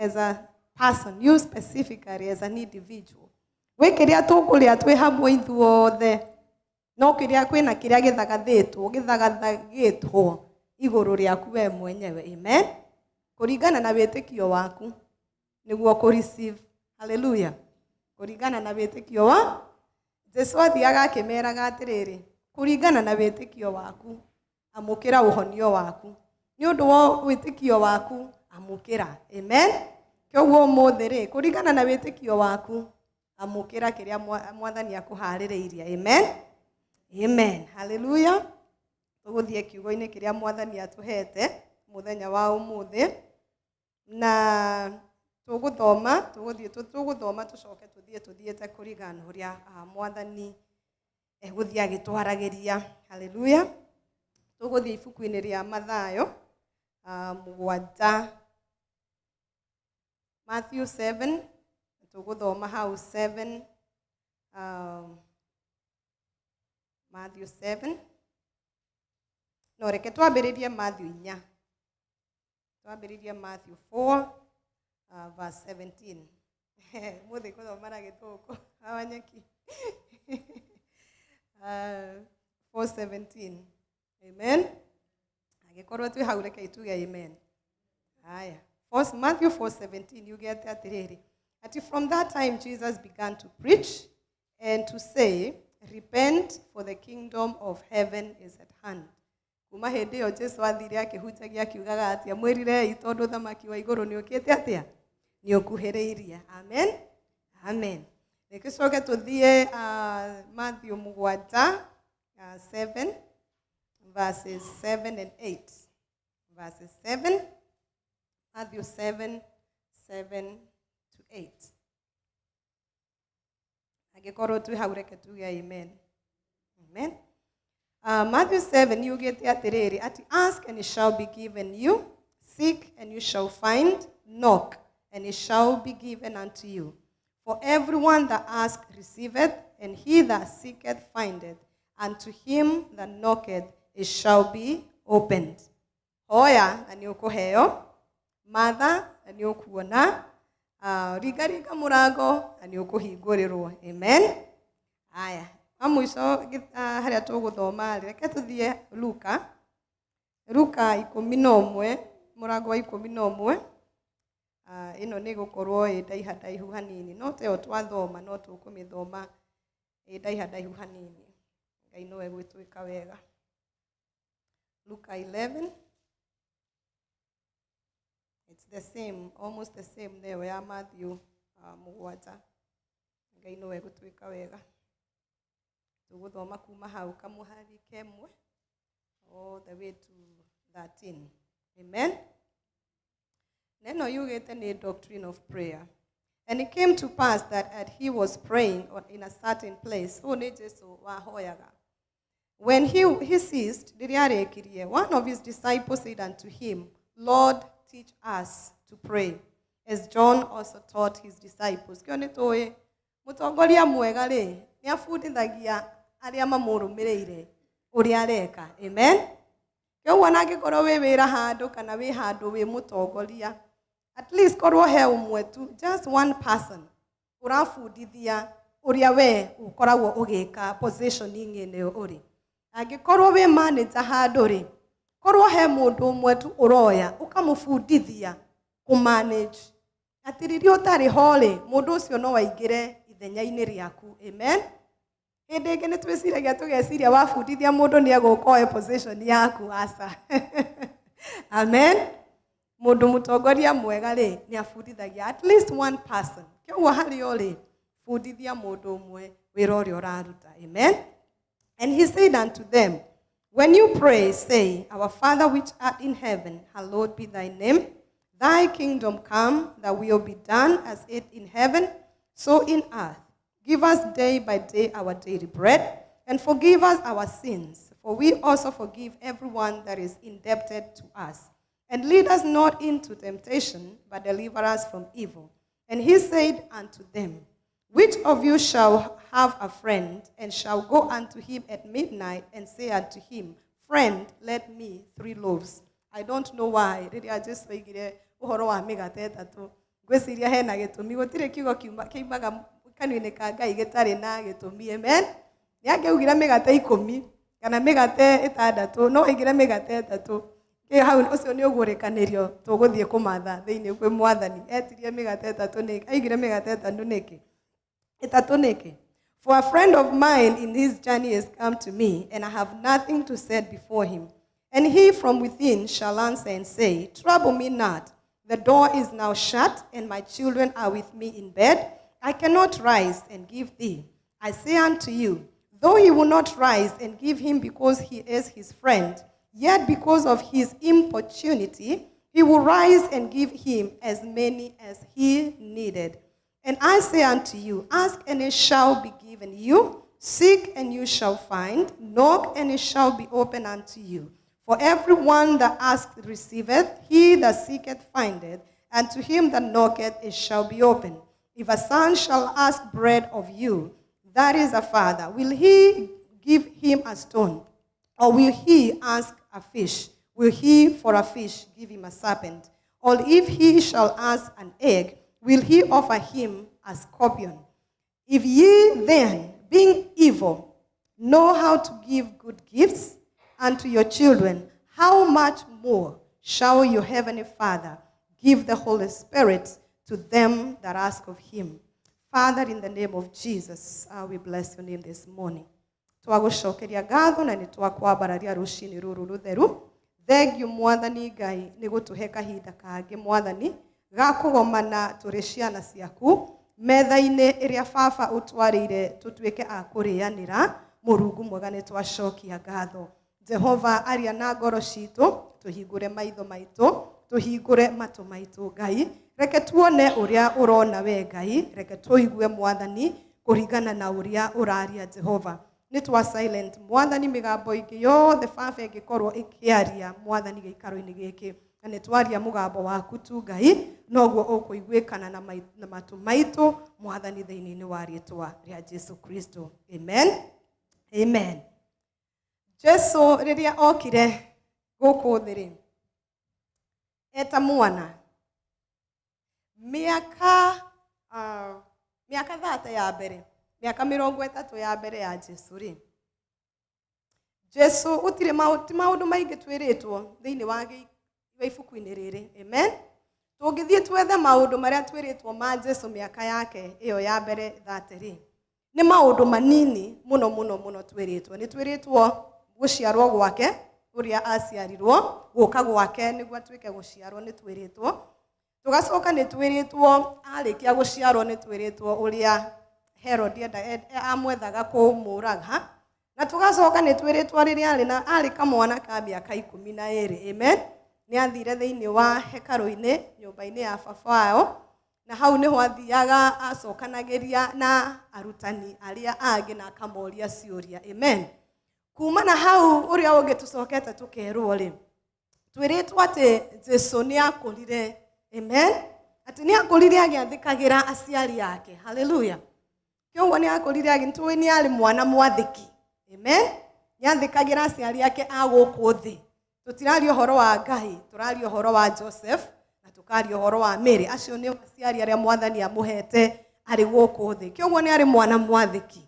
as a person, you specifically as an individual. Gwĩ kĩrĩa tũkũrĩa twĩ hamwe ithuothe, no kĩrĩa kwĩna kĩrĩa gĩthagathĩtwo gĩthagathagĩtwo igũrũ rĩaku we mwenyewe. Amen. Kũringana na wĩtĩkio waku nĩguo kũ receive. Hallelujah. Kũringana na wĩtĩkio wa Jesu athiaga akĩmeraga atĩrĩrĩ, kũringana na wĩtĩkio waku amũkĩra ũhonio waku, nĩ ũndũ wa wĩtĩkio waku amũkĩra. Amen. Kĩoguo ũmũthĩ rĩ, kũringana na wĩtĩkio waku amũkĩra kĩrĩa Mwathani akũharĩrĩirie. Amen. Amen. Hallelujah. Tũgũthiĩ kiugo-inĩ kĩrĩa Mwathani atũhete mũthenya wa ũmũthĩ, na tũgũthoma, tũgũthiĩ tũgũthoma, tũcoke tũthiĩ tũthiĩte kũringana na ũrĩa Mwathani egũthiĩ agĩtwaragĩria. Haleluya. Tũgũthiĩ ibuku-inĩ rĩa Mathayo 7, Matthew 7, tũgũthoma hau 7, Matthew 7. No reke twambĩrĩrie Matthew 4. Twambĩrĩrie Matthew 4, verse 17. Mũthĩ kũthoma na gĩthũngũ awanyeki. 4:17. Amen. Angĩkorwo twĩ hau, reke tuge amen. Haya. First, Matthew 4:17 yugĩte atĩrĩrĩ, ati from that time Jesus began to preach and to say, "Repent, for the kingdom of heaven is at hand." Kuma hĩndĩ ĩyo Jesu athire akĩhunjagia akiugaga atĩa? Mwĩrirei, tondũ ũthamaki wa igũrũ nĩ ũkĩte atĩa? Nĩ ũkuhĩrĩirie. Amen. Amen. Reke coke tũthiĩ Matthew 7, 7 verses 7 and 8. Verses 7, Matthew 7, 7 to 8. Angĩkorwo twĩ hau, reke tuge amen. Amen. Matthew 7 yugĩte atĩrĩrĩ, ati ask and it shall be given you, seek and you shall find, knock and it shall be given unto you. For everyone that asketh receiveth, and he that seeketh findeth, and to him that knocketh it shall be opened. Hoya na nĩ ũkũheo, matha na nĩ ũkuona, ringaringa mũrango na nĩ ũkũhingũrĩrwo. Amen. Aya, wa mũico harĩa tũgũthoma rĩ, reke tũthiĩ Luka, Luka 11, mũrango wa 11. Ĩno nĩ gũkorwo ĩ ndaiha ndaihu hanini, no teyo twathoma, no tũkũmĩthoma ĩ ndaiha ndaihu hanini. Ngai nĩwe gwĩtwĩka wega. Luka 11, it's the same, almost the same nayo ya Matthew 7. Ngai nĩwe gũtuĩka wega. Tũgũthoma kuma hau kamũhari kemwe all the way to 13. Amen. Neno yugĩte nĩ doctrine of prayer. And it came to pass that as he was praying in a certain place, ũyũ nĩ Jesu wahoyaga. When he ceased, rĩrĩa arĩkirie, one of his disciples said unto him, "Lord, teach us to pray, as John also taught his disciples." Kĩo nĩ tũĩ mũtongoria mwega rĩ, nĩ abundithagia arĩa mamũrũmĩrĩire ũrĩa areka. Amen. Kĩoguo ona angĩkorwo wĩ wĩra handũ kana wĩ handũ wĩ mũtongoria, at least korwo he ũmwe tu, just one person ũrabundithia ũrĩa we ũkoragwo ũgĩka positioning ĩno ũrĩ. Angĩkorwo wĩ manager handũ rĩ, korwo he mũndũ ũmwe tu ũroya ũkamũbundithia kũ manage, atĩ rĩrĩa ũtarĩ ho rĩ, mũndũ ũcio no aingĩre ithenya-inĩ rĩaku. Amen. Hĩndĩ ĩngĩ nĩ twĩciragia, tũgeciria wabundithia mũndũ nĩ egũka oe position yaku. Aca. Amen. Mũndũ mũtongoria mwega rĩ, nĩ abundithagia at least one person. Kĩoguo harĩa ũrĩ, bundithia mũndũ ũmwe wĩra ũrĩa ũraruta. Amen. And he said unto them, "When you pray, say, 'Our Father which art in heaven, hallowed be thy name. Thy kingdom come, thy will be done as it in heaven, so in earth. Give us day by day our daily bread, and forgive us our sins, for we also forgive everyone that is indebted to us. And lead us not into temptation, but deliver us from evil.' And he said unto them, 'Which of you shall have a friend, and shall go unto him at midnight, and say unto him, 'Friend, lend me three loaves?'" I don't know why. Rĩrĩa Jesu oigire ũhoro wa mĩgate ĩtatũ, Ngwĩciria hena gĩtũmi, gũtirĩ kiugo kiumaga kanua-inĩ ka Ngai gĩtarĩ na gĩtũmi. Amen. Nĩ angĩaugire mĩgate 10 kana mĩgate 6, no aigire mĩgate 3. Kĩ hau ũcio nĩ ũgũrĩkanĩrio tũgũthiĩ kũmatha thĩinĩ kwĩ Mwathani. Etirie mĩgate 3 nĩkĩ? Aigire mĩgate 3 nĩkĩ? 3 nĩkĩ? For a friend of mine in his journey has come to me, and I have nothing to set before him. And he from within shall answer and say, Trouble me not. The door is now shut, and my children are with me in bed. I cannot rise and give thee. I say unto you, though he will not rise and give him because he is his friend, yet because of his importunity, he will rise and give him as many as he needed. And I say unto you, ask and it shall be given you, seek and you shall find, knock and it shall be opened unto you. For everyone that asketh receiveth, he that seeketh findeth, and to him that knocketh it shall be opened. If a son shall ask bread of you, that is a father, will he give him a stone? Or will he ask a fish? Will he for a fish give him a serpent? Or if he shall ask an egg, will he offer him a scorpion? If ye then, being evil, know how to give good gifts unto your children, how much more shall your heavenly Father give the Holy Spirit to them that ask of him? Father, in the name of Jesus, we bless your name this morning. Twagũcokeria ngatho na nĩ twakwambararia rũcinĩ rũrũ rũtheru. Thengiũ Mwathani Ngai nĩ gũtũhe kahinda kangĩ Mwathani ga kũgomana tũrĩ ciana ciaku metha-inĩ ĩrĩa baba ũtwarĩire tũtuĩke a kũrĩanĩra. Mũrungu mwega nĩ twacokia ngatho. Jehova, aria na ngoro citũ, tũhingũre maitho maitũ, tũhingũre matũ maitũ Ngai. Reke tuone ũrĩa ũrona we Ngai, reke tũigue Mwathani kũringana na ũrĩa ũraria Jehova. Nĩ twa silent Mwathani mĩgambo ĩngĩ yothe baba ĩngĩkorwo ĩkĩaria Mwathani gĩikaro-inĩ gĩkĩ, na nĩ twaria mũgambo waku tu Ngai, noguo ũkũiguĩkana na matũ maitũ Mwathani thĩinĩ wa rĩtwa rĩa Jesu Kristo. Amen. Amen. Jesu rĩrĩa okire gũkũ thĩ rĩ, eta mwana mĩaka 30 ya mbere, mĩaka 30 ya mbere ya Jesu rĩ, Jesu gũtirĩ ti maũndũ maingĩ twĩrĩtwo thĩinĩ wa ibuku-inĩ rĩrĩ. Amen. Tũngĩthiĩ twethe maũndũ marĩa twĩrĩtwo ma Jesu mĩaka yake ĩyo ya mbere 30 rĩ, nĩ maũndũ manini mũno mũno mũno twĩrĩtwo. Nĩ twĩrĩtwo gũciarwo gwake, ũrĩa aciarirwo, gũka gwake nĩguo atuĩke gũciarwo nĩ twĩrĩtwo. Tũgacoka nĩ twĩrĩtwo arĩkia gũciarwo nĩ twĩrĩtwo ũrĩa Herod amwethaga kũmũraga. Na tũgacoka nĩ twĩrĩtwo rĩrĩa arĩ kamwana ka mĩaka 12. Amen. Nĩ athire thĩinĩ wa hekarũ-inĩ, nyũmba-inĩ ya baba wao, na hau nĩho athiaga acokanagĩria na arutani arĩa angĩ na akamoria ciũria. Amen. Kuma na hau ũrĩa ũngĩ tũcokete tũkerwo rĩ, twĩrĩtwo atĩ Jesu nĩ akũrire. Amen. Atĩ nĩ akũrire agĩathĩkagĩra aciari ake. Hallelujah. Kĩoguo nĩ akũrire nĩtũĩ nĩ arĩ mwana mwathĩki. Amen. Nĩ athĩkagĩra aciari ake a gũkũ thĩ. Tũtiraria ũhoro wa Ngai, tũraria ũhoro wa Joseph na tũkaria ũhoro wa Mary. Acio nĩ aciari arĩa Mwathani amũhete arĩ gũkũ thĩ. Kĩoguo nĩ arĩ mwana mwathĩki.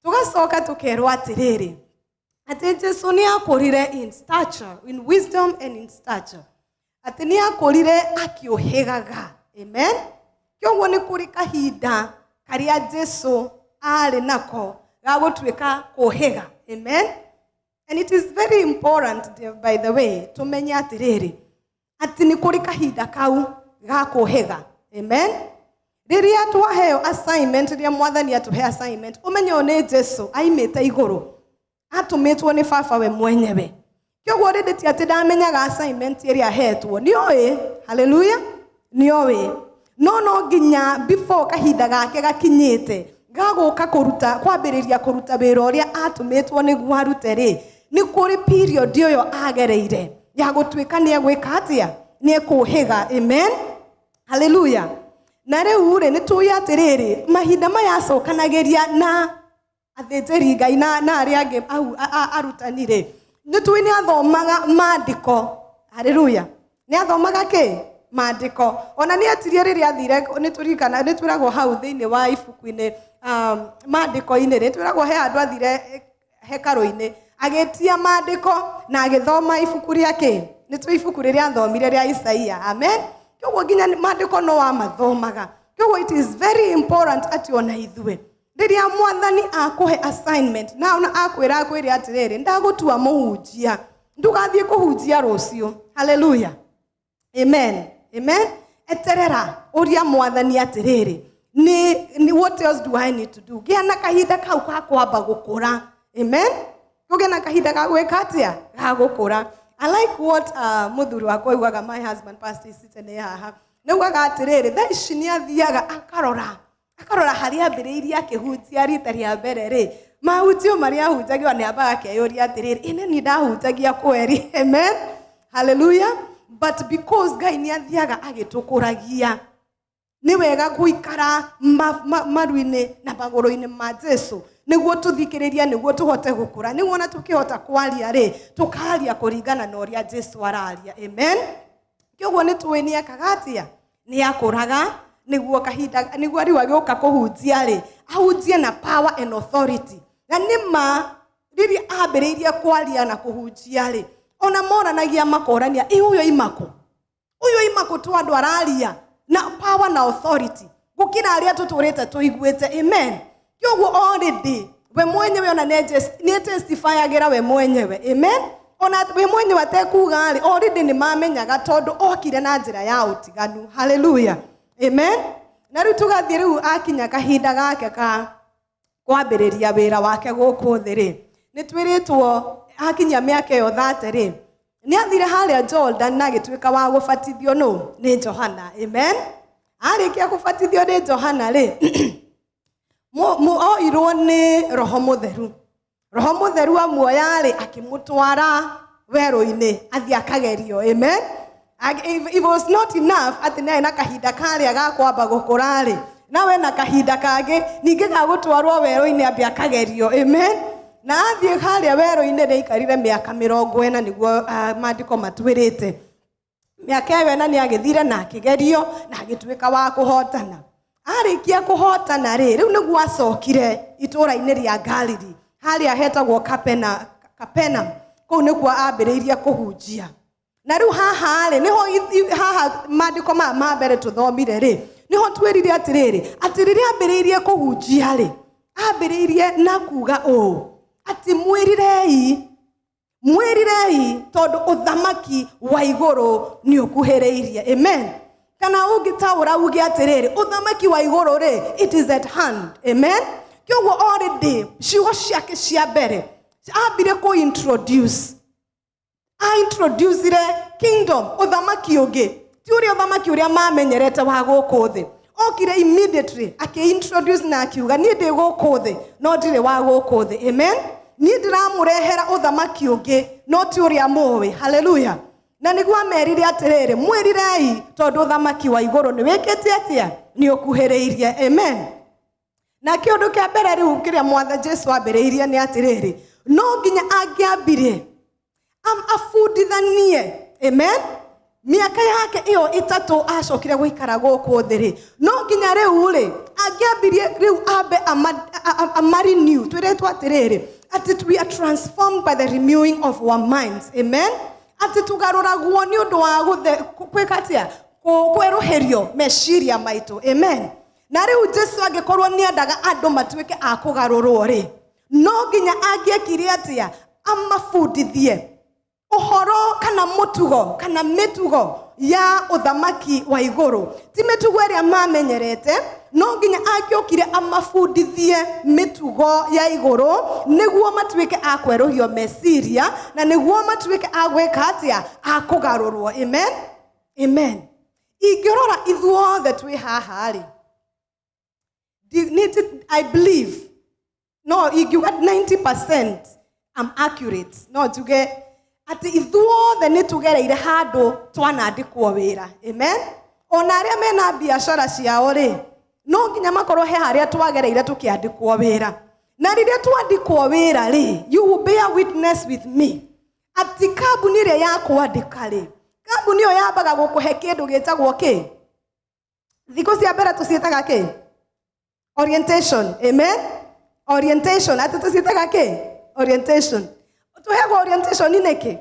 Tũgacoka tũkerwo atĩrĩrĩ, atĩ Jesu nĩ akũrire in stature, in wisdom and in stature. Atĩ nĩ akũrire akĩũhĩgaga. Amen. Kĩoguo nĩ kũrĩ kahinda karĩa Jesu arĩ nako ga gũtuĩka kũhĩga. Amen. And it is very important, by the way, tũmenye atĩrĩrĩ, atĩ nĩ kũrĩ kahinda kau ga kũhĩga. Amen. Rĩrĩa twaheo assignment, rĩrĩa Mwathani atũhe assignment, ũmenye ũyũ nĩ Jesu aimĩte igũrũ, atũmĩtwo nĩ baba we mwenyewe. Kĩoguo rĩndĩ ti atĩ ndamenyaga assignment ĩrĩa ahetwo, nĩoĩ. Hallelujah. Nĩoĩ. No no nginya before kahinda gake gakinyĩte gagũka kũruta, kwambĩrĩria kũruta wĩra ũrĩa atũmĩtwo nĩguo arute rĩ, nĩ kũrĩ period ĩyo agereire ya gũtuĩka nĩ egwĩka atĩa, nĩ ekũhĩga. Amen. Hallelujah. Na rĩu rĩ, nĩ tũĩ atĩrĩrĩ, mahinda maya acokanagĩria na athĩnjĩri Ngai na arĩa angĩ au, arutani rĩ, nĩ tũĩ nĩ athomaga maandĩko. Hallelujah. Nĩ athomaga kĩ? Maandĩko. Ona nĩ etirie rĩrĩa athire, nĩ tũririkana, nĩ twĩragwo hau thĩinĩ wa ibuku-inĩ, maandĩko-inĩ, nĩ twĩragwo he handũ athire hekarũ-inĩ agĩtia maandĩko na agĩthoma ibuku rĩa kĩ? Nĩ tũ ibuku rĩrĩa athomire rĩa Isaia. Amen. Koguo nginya maandĩko no amathomaga. Koguo it is very important atĩ ona ithuĩ rĩrĩa Mwathani akũhe assignment na ona akwĩra, akwĩre atĩrĩrĩ, "Ndagũtua mũhunjia," ndũgathiĩ kũhunjia rũciũ. Haleluya. Amen, amen. Eterera, ũria Mwathani atĩrĩrĩ, nĩ what else do I need to do? Gĩa na kahinda kau ga kwamba gũkũra. Amen. Kũgĩa na kahinda ga gwĩka atĩa? Ga gũkũra. I like what mũthuri wakwa augaga, my husband, Pastor Isite, nĩ haha, nĩ augaga atĩrĩrĩ, thaa ici nĩ athiaga akarora harĩa ambĩrĩirie akĩhunjia rita rĩa mbere rĩ, mahunjio marĩa ahunjagio, nĩ ambaga akeyũria atĩrĩrĩ, "Ĩ nĩ niĩ ndahunjagia kweri?" Amen, hallelujah. But because Ngai nĩ athiaga agĩtũkũragia, nĩ wega gũikara maru-inĩ na magũrũ-inĩ ma Jesu nĩguo tũthikĩrĩrie, nĩguo tũhote gũkũra, nĩguo ona tũkĩhota kwaria rĩ, tũkaria kũringana na ũrĩa Jesu araria. Amen. Kĩoguo nĩ tũĩ nĩ ekaga atĩa? Nĩ akũraga nĩguo kahinda, nĩguo rĩu agĩũka kũhunjia rĩ, ahunjie na power and authority. Na nĩ ma rĩrĩa ambĩrĩirie kwaria na kũhunjia rĩ, ona moranagia makorania, "Ĩ ũyũ imakũ? Ũyũ imakũ tu andũ araria na power na authority gũkĩra arĩa tũtũrĩte tũiguĩte?" Amen. Kĩoguo already we mwenyewe ona nĩ testifyagĩra we mwenyewe. Amen. Ona we mwenyewe atekuga rĩ, already nĩ mamenyaga tondũ okire na njĩra ya ũtiganu. Haleluya. Amen. Na rĩu tũgathiĩ, rĩu akinya kahinda gake ka kwambĩrĩria wĩra wake gũkũ thĩ rĩ, nĩ twĩrĩtwo akinyia mĩaka ĩyo 30 rĩ, nĩ athire harĩa Jordan na agĩtuĩka wa gũbatithio nũ? Nĩ Johana. Amen. Arĩkia kũbatithio nĩ Johana rĩ, oirwo nĩ Roho Mũtheru. Roho Mũtheru amuoya rĩ, akĩmũtwara werũ-inĩ athiĩ akagerio. Amen. If it was not enough atĩ nĩ arĩ na kahinda karĩa ga kwamba gũkũra rĩ, nawe na kahinda kangĩ ningĩ ga gũtwarwo werũ-inĩ ambe akagerio. Amen. Na athiĩ harĩa werũ-inĩ nĩ aikarire mĩaka 40, nĩguo maandĩko matuĩrĩte. Mĩaka ĩyo 4 nĩ agĩthire na akĩgerio na agĩtuĩka wa kũhotana. Arĩkia kũhotana rĩ, rĩu nĩguo acokire itũũra-inĩ rĩa Galili harĩa hetagwo Kapena. Kũu nĩkuo ambĩrĩirie kũhunjia. Na rĩu haha rĩ, nĩho haha maandĩko maya ma mbere tũthomire rĩ, nĩho twĩrire atĩrĩrĩ, atĩ rĩrĩa ambĩrĩirie kũhunjia rĩ, ambĩrĩirie na kuga ũũ atĩ, "Mwĩrirei, mwĩrirei, tondũ ũthamaki wa igũrũ nĩ ũkuhĩrĩirie." Amen. Kana ũngĩtaũra uge atĩrĩrĩ, ũthamaki wa igũrũ rĩ, it is at hand. Amen. Kĩoguo already ciugo ciake cia mbere ambire kũ introduce, aintroducire kingdom, ũthamaki ũngĩ, ti ũrĩa ũthamaki ũrĩa mamenyerete wa gũkũ thĩ. Okire immediately akĩintroduce na akiuga, "Niĩ ndĩ gũkũ thĩ no ndirĩ wa gũkũ thĩ." Amen. "Niĩ ndĩramũrehera ũthamaki ũngĩ no ti ũrĩa mũĩ." Haleluya. Na nĩguo amerire atĩrĩrĩ, "Mwĩrirei, tondũ ũthamaki wa igũrũ nĩ wĩkĩte atĩa? Nĩ ũkuhĩrĩirie." Amen. Na kĩũndũ kĩa mbere rĩu kĩrĩa Mwatha Jesu ambĩrĩirie nĩ atĩrĩrĩ, no nginya angĩambire abundithanie. Amen. Mĩaka yake ĩyo 3 acokire gũikara gũkũ thĩ rĩ, no nginya rĩu rĩ angĩambirie rĩu ambe amarenew. Twĩrĩtwo atĩrĩrĩ, atĩ we are transformed by the renewing of our minds. Amen. Atĩ tũgarũragwo nĩ ũndũ wa gwĩka atĩa? Kwerũhĩrio meciria maitũ. Amen. Na rĩu Jesu angĩkorwo nĩ endaga andũ matuĩke a kũgarũrwo rĩ, no nginya angĩekire atĩa? Amabundithie ũhoro kana mũtugo kana mĩtugo ya ũthamaki wa igũrũ, ti mĩtugo ĩrĩa mamenyerete. No nginya angĩokire amabundithie mĩtugo ya igũrũ nĩguo matuĩke a kwerũhio meciria na nĩguo matuĩke a gwĩka atĩa? A kũgarũrwo. Amen, amen. Ingĩrora ithuothe twĩ haha rĩ, I believe no ingiuga 90% I'm accurate, no njuge atĩ ithuothe nĩ tũgereire handũ twanandĩkwo wĩra. Amen. Ona arĩa mena biacara ciao rĩ, no nginya makorwo he harĩa twagereire tũkĩandĩkwo wĩra. Na rĩrĩa twandĩkwo wĩra rĩ, you will bear witness with me atĩ kambuni ĩrĩa ya kwandĩka rĩ, Kambuni ĩyo yambaga gũkũhe kĩndũ gĩtagwo kĩ? Thikũ cia mbere tũciĩtaga kĩ? Orientation. Amen. Orientation. Atĩ tũciĩtaga kĩ? Orientation. Tũheagwo orientation nĩkĩ?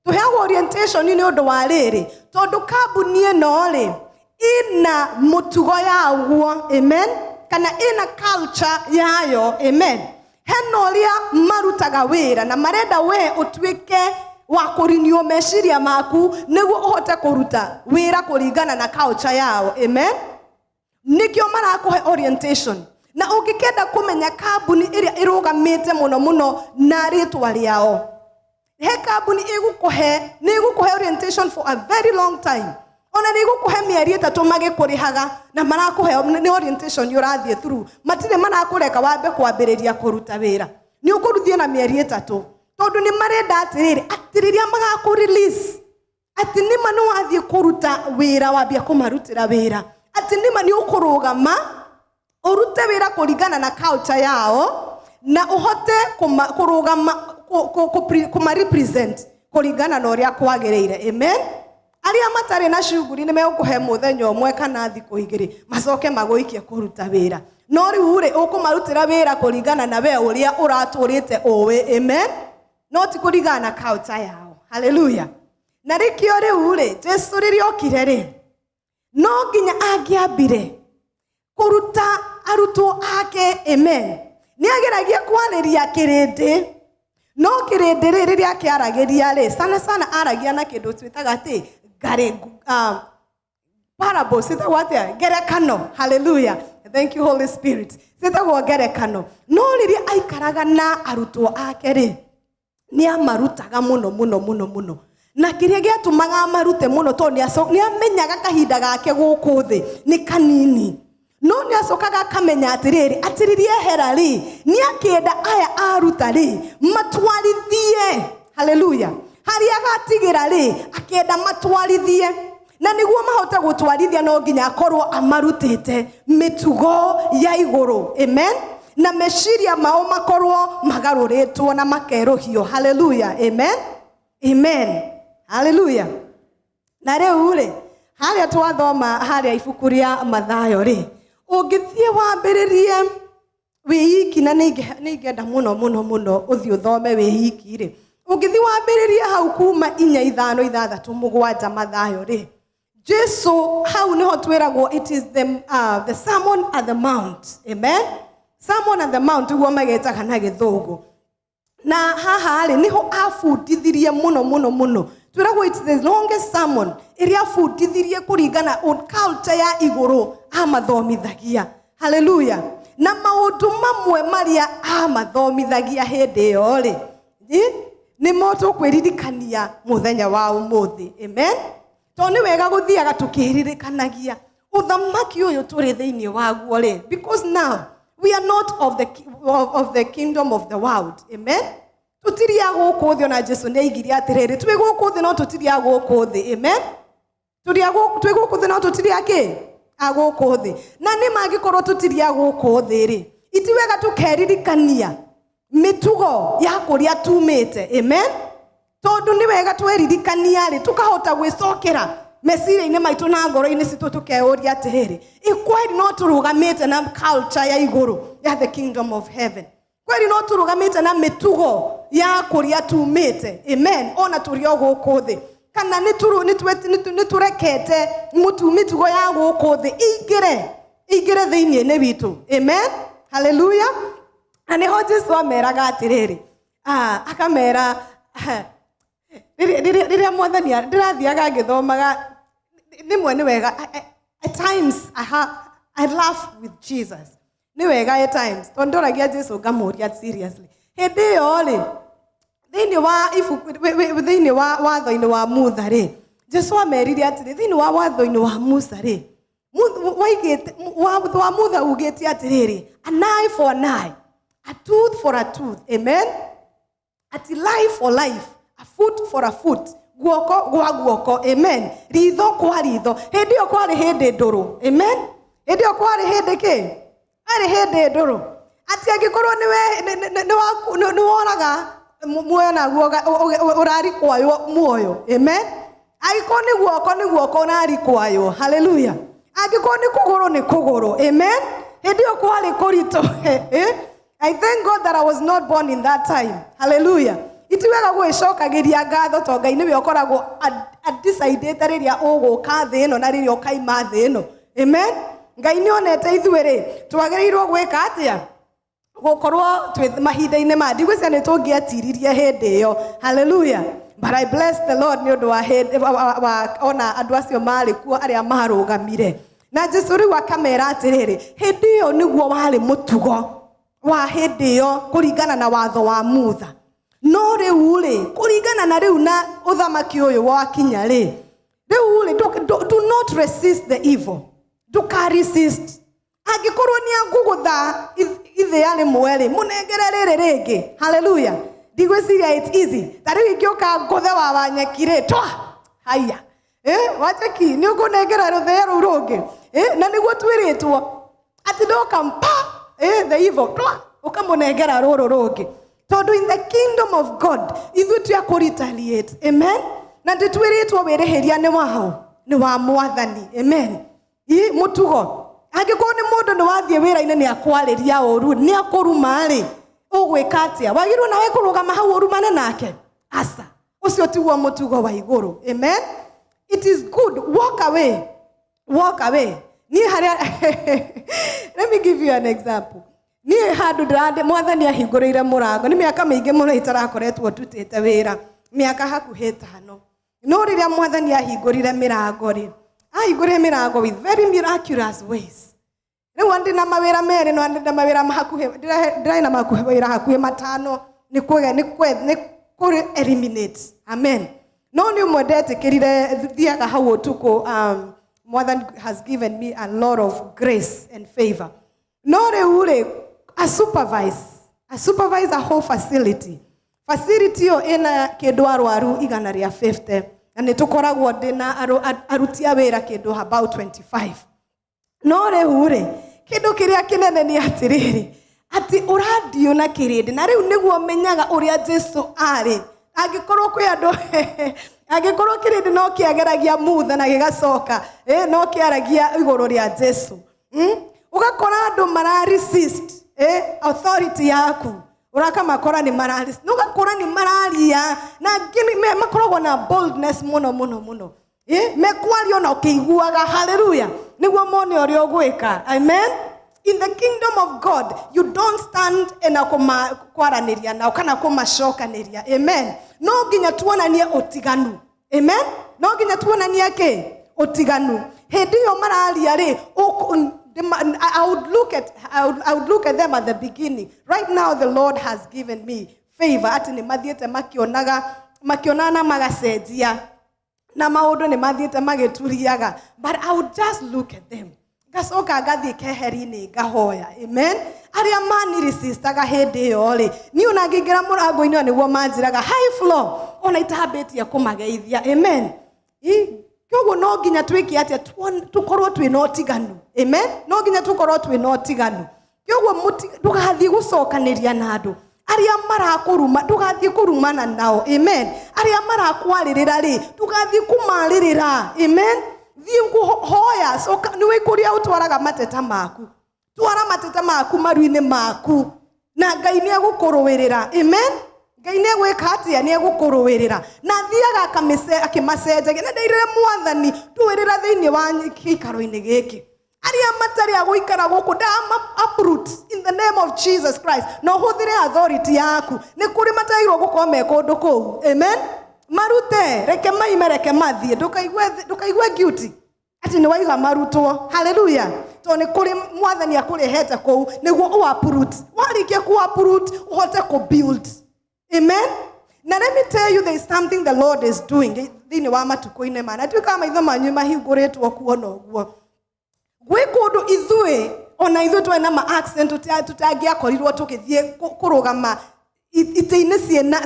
Tũheagwo orientation nĩ ũndũ wa rĩrĩ, tondũ kambuni ĩno rĩ, ina mũtugo yaguo. Amen. Kana ina culture yayo. Amen. Hena ũrĩa marutaga wĩra na marenda we ũtuĩke wa kũrinio meciria maku nĩguo ũhote kũruta wĩra kũringana na culture yao. Amen. Nĩkĩo marakũhe orientation. Na ũngĩkenda kũmenya kambuni ĩrĩa ĩrũgamĩte mũno mũno na rĩtwa rĩao, he kambuni ĩgũkũhe, nĩ ĩgũkũhe orientation for a very long time. Ona nĩ ĩgũkũhe mĩeri 3 magĩkũrĩhaga na marakũhe nĩ orientation ũrathiĩ through. Matirĩ marakũreka wambe kwambĩrĩria kũruta wĩra. Nĩ ũkũruthiĩ na mĩeri 3 tondũ nĩ marenda atĩrĩrĩ, atĩ rĩrĩa magakũ release, atĩ nĩma nĩ wathiĩ kũruta wĩra, wambia kũmarutĩra wĩra, atĩ nĩma nĩ ũkũrũgama ũrute wĩra kũringana na culture yao na ũhote kũrũgama, kũma represent kũringana na ũrĩa kwagĩrĩire. Amen. Arĩa matarĩ na shughuli nĩ megũkũhe mũthenya ũmwe kana thikũ 2 macoke magũikie kũruta wĩra. No rĩu rĩ, ũkũmarutĩra wĩra kũringana na we ũrĩa ũratũrĩte ũĩ. Amen. No ti kũringana na culture yao. Hallelujah. Na rĩkĩo rĩu rĩ, Jesu rĩrĩa okire rĩ, no nginya angĩambire kũruta arutwo ake. Amen. Nĩ ageragia kwarĩria kĩrĩndĩ, no kĩrĩndĩ rĩ, rĩrĩa akĩaragĩria rĩ, sana sana aragia na kĩndũ twĩtaga atĩ ngarĩ, parable, ciĩtagwo atĩa? Ngerekano. Hallelujah. Thank you Holy Spirit. Ciĩtagwo ngerekano. No rĩrĩa aikaraga na arutwo ake rĩ, nĩ amarutaga mũno mũno mũno mũno. Na kĩrĩa gĩatũmaga amarute mũno tondũ nĩ amenyaga kahinda gake gũkũ thĩ nĩ kanini. No nĩ acokaga akamenya atĩrĩrĩ, atĩ rĩrĩa ehera rĩ, nĩ akĩenda aya aruta rĩ, matwarithie. Hallelujah. Harĩa agatigĩra rĩ, akĩenda matwarithie. Na nĩguo mahote gũtwarithia no nginya akorwo amarutĩte mĩtugo ya igũrũ. Amen. Na meciria mao makorwo magarũrĩtwo na makerũhio. Hallelujah. Amen. Amen. Hallelujah. Na rĩu rĩ, harĩa twathoma harĩa ibuku rĩa Mathayo rĩ, ũngĩthiĩ wambĩrĩrie wĩiki, na nĩ ingĩenda mũno mũno mũno ũthiĩ ũthome wĩiki rĩ, ũngĩthiĩ wambĩrĩrie hau kuma 4 5 6 7 Mathayo rĩ, Jesu hau nĩho twĩragwo it is the sermon at the mount. Amen. Sermon at the mount guo magetaga na gĩthũngũ. Na haha rĩ, nĩho abundithirie mũno mũno mũno. Twĩragwo it's the longest sermon ĩrĩa abundithirie kũringana on culture ya igũrũ amathomithagia. Hallelujah. Na maũndũ mamwe marĩa amathomithagia hĩndĩ ĩyo rĩ, nĩmo tũkwĩririkania mũthenya wa ũmũthĩ. Amen. Tondũ nĩ wega gũthiaga tũkĩririkanagia ũthamaki ũyũ tũrĩ thĩinĩ waguo rĩ, because now we are not of the kingdom of the world. Amen. Tũtirĩ a gũkũ thĩ, ona Jesu nĩ aigire atĩrĩrĩ, twĩ gũkũ thĩ no tũtirĩ a gũkũ thĩ. Amen. Twĩ gũkũ thĩ no tũtirĩ a kĩ? A gũkũ thĩ. Na nĩ mangĩkorwo tũtirĩ a gũkũ thĩ rĩ, iti wega tũkeririkania mĩtugo ya kũrĩa tumĩte. Amen. Tondũ nĩ wega tweririkania rĩ, tũkahota gwĩcokera meciria-inĩ maitũ na ngoro-inĩ citũ, tũkeyũria atĩrĩrĩ, ĩ kweri no tũrũgamĩte na culture ya igũrũ ya the kingdom of heaven? Kweri no tũrũgamĩte na mĩtugo ya kũrĩa tumĩte? Amen. Ona tũrĩ o gũkũ thĩ, kana nĩ tũrekete mĩtugo ya gũkũ thĩ ĩingĩre thĩinĩ-inĩ witũ. Amen. Hallelujah. Na nĩho Jesu ameraga atĩrĩrĩ, akamera, rĩrĩa mwathani ndĩrathiaga ngĩthomaga, rĩmwe nĩ wega, at times I laugh with Jesus. Nĩ wega at times, tondũ ndoragia Jesu ngamũria seriously. Hĩndĩ ĩyo rĩ, thĩinĩ wa ibuku, thĩinĩ wa watho-inĩ wa Musa rĩ, Jesu amerire atĩrĩ, thĩinĩ wa watho-inĩ wa Musa rĩ, waigĩte, watho wa Musa ugĩte atĩrĩrĩ, an eye for an eye, a tooth for a tooth. Amen. Ati life for life, a foot for a foot, guoko gwa guoko. Amen. Ritho kwa ritho. Hĩndĩ ĩyo kwarĩ hĩndĩ ndũrũ. Amen. Hĩndĩ ĩyo kwarĩ hĩndĩ kĩ? Kwarĩ hĩndĩ ndũrũ. Atĩ angĩkorwo nĩ woraga muoyo naguo ũrarikwaywo muoyo. Amen. Angĩkorwo nĩ guoko, nĩ guoko ũrarikwaywo. Haleluya. Angĩkorwo nĩ kũgũrũ, nĩ kũgũrũ. Amen. Hĩndĩ ĩyo kwarĩ kũritũ. Eh? I thank God that I was not born in that time. Hallelujah. Iti wega gwĩcokagĩria ngatho to Ngai nĩwe ũkoragwo adecidĩte rĩrĩa ũgũka thĩ ĩno na rĩrĩa ũkaima thĩ ĩno. Amen. Ngai nĩ onete ithuĩ rĩ twagĩrĩirwo gwĩka atĩa gũkorwo twĩ mahinda-inĩ ma ndigwĩciria nĩ tũngĩetiririe hĩndĩ ĩyo. Hallelujah. But I bless the Lord nĩ ũndũ wa, hĩndĩ- wa ona andũ acio marĩ kuo arĩa marũgamire na Jesu. Rĩu akamera atĩrĩrĩ, hĩndĩ ĩyo nĩguo warĩ mũtugo wa hĩndĩ ĩyo kũringana na watho wa Mutha, no rĩu rĩ, kũringana na rĩu na ũthamaki ũyũ wakinya rĩ, rĩu rĩ, do not resist the evil. Ndũka resist. Angĩkorwo nĩ angũgũtha ithĩa rĩmwe rĩ, mũnengere rĩrĩ rĩngĩ. Haleluya. Ndigwĩciria it's easy. Ta rĩu ingĩũka ngũthe wa Wanyeki rĩ, twa haya, Wanyeki, nĩ ũkũnengera rũthĩa rũu rũngĩ? Na nĩguo twĩrĩtwo atĩ ndoka mpa the evil, twa ũkamũnengera rũrũ rũngĩ, tondũ in the kingdom of God ithuĩ ti a kũ retaliate. Amen. Na ndĩtwĩrĩtwo wĩrĩhĩria nĩ wao, nĩ wa Mwathani. Amen. I mũtugo, angĩkorwo nĩ mũndũ nĩ wathiĩ wĩra-inĩ, nĩ akwarĩria ũru, nĩ akũruma rĩ, ũgwĩka atĩa? Wagĩrĩirwo nawe kũrũgama hau ũrumane nake? Aca, ũcio tiguo mũtugo wa igũrũ. Amen. It is good, walk away, walk away. Niĩ harĩa, let me give you an example. Niĩ handũ ndĩrandĩ Mwathani ahingũrĩire mũrango, nĩ mĩaka mĩingĩ mũno itarakoretwo ndutĩte wĩra, mĩaka hakuhĩ 5. No rĩrĩa Mwathani ahingũrire mĩrango rĩ, ahingũrire mĩrango with very miraculous ways. Rĩu ndĩ na mawĩra merĩ, no ndĩ na mawĩra hakuhĩ, ndĩrarĩ na mawĩra hakuhĩ 5 nĩ kũrĩ eliminate. Amen. No nĩ ũmwe ndetĩkĩrire, thiaga hau ũtukũ. Mwathani has given me a lot of grace and favor. No rĩu rĩ, a supervise a whole facility. Facility ĩyo ĩna kĩndũ arwaru 150, na nĩ tũkoragwo ndĩ na aruti a wĩra kĩndũ about 25. No rĩu rĩ, kĩndũ kĩrĩa kĩnene nĩ atĩrĩrĩ, atĩ ũrandio na kĩrĩndĩ, na rĩu nĩguo menyaga ũrĩa Jesu arĩ. Angĩkorwo kwĩ andũ, angĩkorwo kĩrĩndĩ no kĩageragia Mutha na gĩgacoka, no kĩaragia igũrũ rĩa Jesu. Ũgakora andũ mara resist authority yaku, ũrakamakora nĩ mara resist, na ũgakora nĩ mararia, na angĩ makoragwo na boldness mũno mũno mũno. Mekwaria ona ũkĩiguaga. Haleluya. Nĩguo mone ũrĩa ũgwĩka. Amen. In the kingdom of God you don't stand na kwaranĩria nao kana kũmacokanĩria. Amen. No nginya tuonanie ũtiganu. Amen. No nginya tuonanie kĩ? Ũtiganu. Hĩndĩ ĩyo mararia rĩ, I would look at them at the beginning. Right now the Lord has given me favor atĩ nĩ mathiĩte makĩonaga, makĩonaga na magacenjia, na maũndũ nĩ mathiĩte magĩturiaga. But I would just look at them, ngacoka ngathiĩ keheri-inĩ, ngahoya. Amen. Arĩa manirisistaga hĩndĩ ĩyo rĩ, niĩ ona ngĩingĩra mũrango-inĩ ĩyo nĩguo manjĩraga high floor, ona itambĩtie kũmageithia. Amen. Koguo no nginya twĩke atĩa? Tũkorwo twĩna ũtiganu. Amen. No nginya tũkorwo twĩna ũtiganu. Koguo ndũgathiĩ gũcokanĩria na andũ arĩa marakũruma, ndũgathiĩ kũrumana nao. Amen. Arĩa marakwarĩrĩra rĩ, ndũgathiĩ kũmarĩrĩra. Amen. Thiĩ hoya, coka nĩwe kũrĩa ũtwaraga mateta maku. Twara mateta maku maru-inĩ maku na Ngai nĩ egũkũrũĩrĩra. Amen. Ngai nĩ egwĩka atĩa? Nĩ egũkũrũĩrĩra. Na athiaga akĩmacenjagia. Na ndeirĩre Mwathani, ndũĩrĩra thĩinĩ wa gĩikaro-inĩ gĩkĩ arĩa matarĩ a gũikara gũkũ, ndama uproot in the name of Jesus Christ. Na ũhũthĩre authority yaku. Nĩ kũrĩ matagĩrĩirwo gũkorwo me kũndũ kũu. Amen. Marute, reke maime, reke mathiĩ. Ndũkaigue guilty atĩ nĩ waiga marutwo. Haleluya. Tondũ nĩ kũrĩ Mwathani akũrehete kũu nĩguo ũ uproot. Warĩkia ku uproot, ũhote kũ build. Amen. Na let me tell you, there is something the Lord is doing thĩinĩ wa matukũ-inĩ maya, na tuĩkaga maitho manyu mahingũrĩtwo kuona ũguo. Gwĩ kũndũ ithuĩ, ona ithuĩ twarĩ na ma accent, tũtangĩakorirwo tũgĩthiĩ kũrũgama itĩ-inĩ ciĩna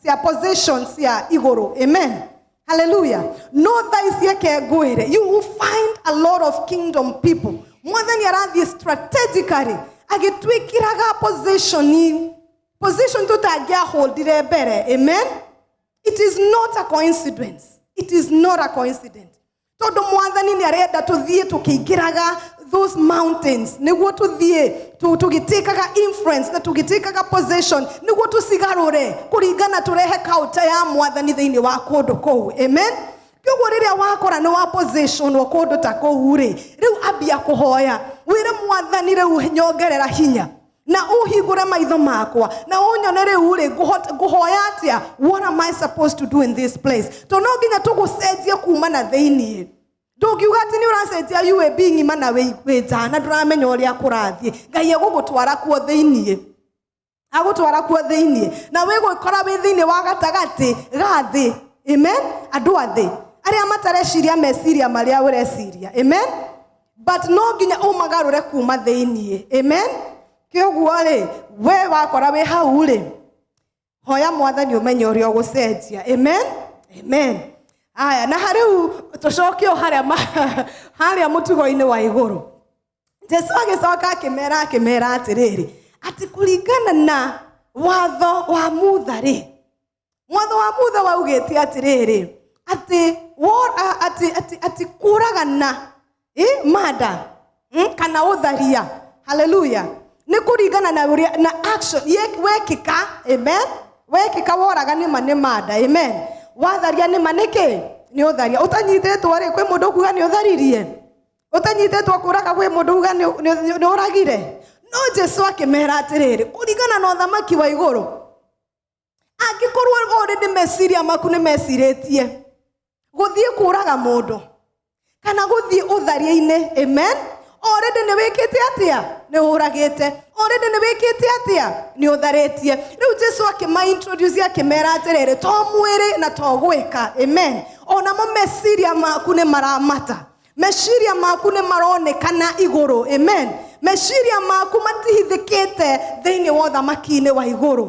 cia position cia igũrũ. Amen. Hallelujah. No thaa ici eke ngwĩre, you will find a lot of kingdom people. Mwathani arathiĩ strategically agĩtwĩkĩraga position, position tũtangĩaholdire mbere. Amen. It is not a coincidence. It is not a coincidence. Tondũ Mwathani nĩ arenda tũthiĩ tũkĩingĩraga those mountains, nĩguo tũthiĩ tũgĩtĩkaga influence na tũgĩtĩkaga possession, nĩguo tũcigarũre kũringana, tũrehe culture ya Mwathani thĩinĩ wa kũndũ kũu. Amen. Kĩoguo rĩrĩa wakora nĩ wa positionwo kũndũ ta kũu rĩ, rĩu ambia kũhoya, wĩre Mwathani, rĩu nyongerera hinya na ũhingũre maitho makwa na ũnyone rĩu rĩ ngũhoya atĩa. What am I supposed to do in this place? To no nginya tũgũcenjie kuma na thĩiniĩ. Ndũngiuga atĩ nĩ ũracenjia UAB ng'ima na wĩ nja na ndũramenya ũrĩa kũrathiĩ. Ngai egũgũtwara kuo thĩiniĩ, agũtwara kuo thĩiniĩ, na wĩgũkora wĩ thĩiniĩ wa gatagatĩ ga thĩ. Amen. Andũ a thĩ arĩa matareciria meciria marĩa ũreciria. Amen. But no nginya ũmagarũre kuma thĩiniĩ. Amen. Kĩoguo rĩ, we wakora wĩ hau rĩ, hoya Mwathani ũmenye ũrĩa ũgũcenjia. Amen, amen. Aya, na harĩu tũcoke o harĩa harĩa mũtugo-inĩ wa igũrũ. Jesu agĩcoka akĩmera atĩrĩrĩ, atĩ kũringana na watho wa Mutha rĩ, watho wa Mutha waugĩte atĩrĩrĩ, atĩ atĩ kũragana, murder, kana ũtharia, haleluya, nĩ kũringana na ũrĩa na action wekĩka. Amen. Wekĩka, woraga nĩma nĩ murder. Amen. Watharia nĩma nĩ kĩ? Nĩ ũtharia. Ũtanyitĩtwo rĩ, kwĩ mũndũ ũkuga nĩ ũtharirie? Ũtanyitĩtwo kũraga, kwĩ mũndũ uga nĩ ũragire? No Jesu akĩmera atĩrĩrĩ, kũringana na ũthamaki wa igũrũ, angĩkorwo already meciria maku nĩ mecirĩtie gũthiĩ kũraga mũndũ kana gũthiĩ ũtharia-inĩ, amen, already nĩ wĩkĩte atĩa? Nĩ ũragĩte. Already nĩ wĩkĩte atĩa? Nĩ ũtharĩtie. Rĩu Jesu akĩma introduce, akĩmera atĩrĩrĩ, to mwĩrĩ na to gwĩka, amen, onamo meciria maku nĩ maramata, meciria maku nĩ maronekana igũrũ. Amen. Meciria maku matihithĩkĩte thĩinĩ wa ũthamaki-inĩ wa igũrũ.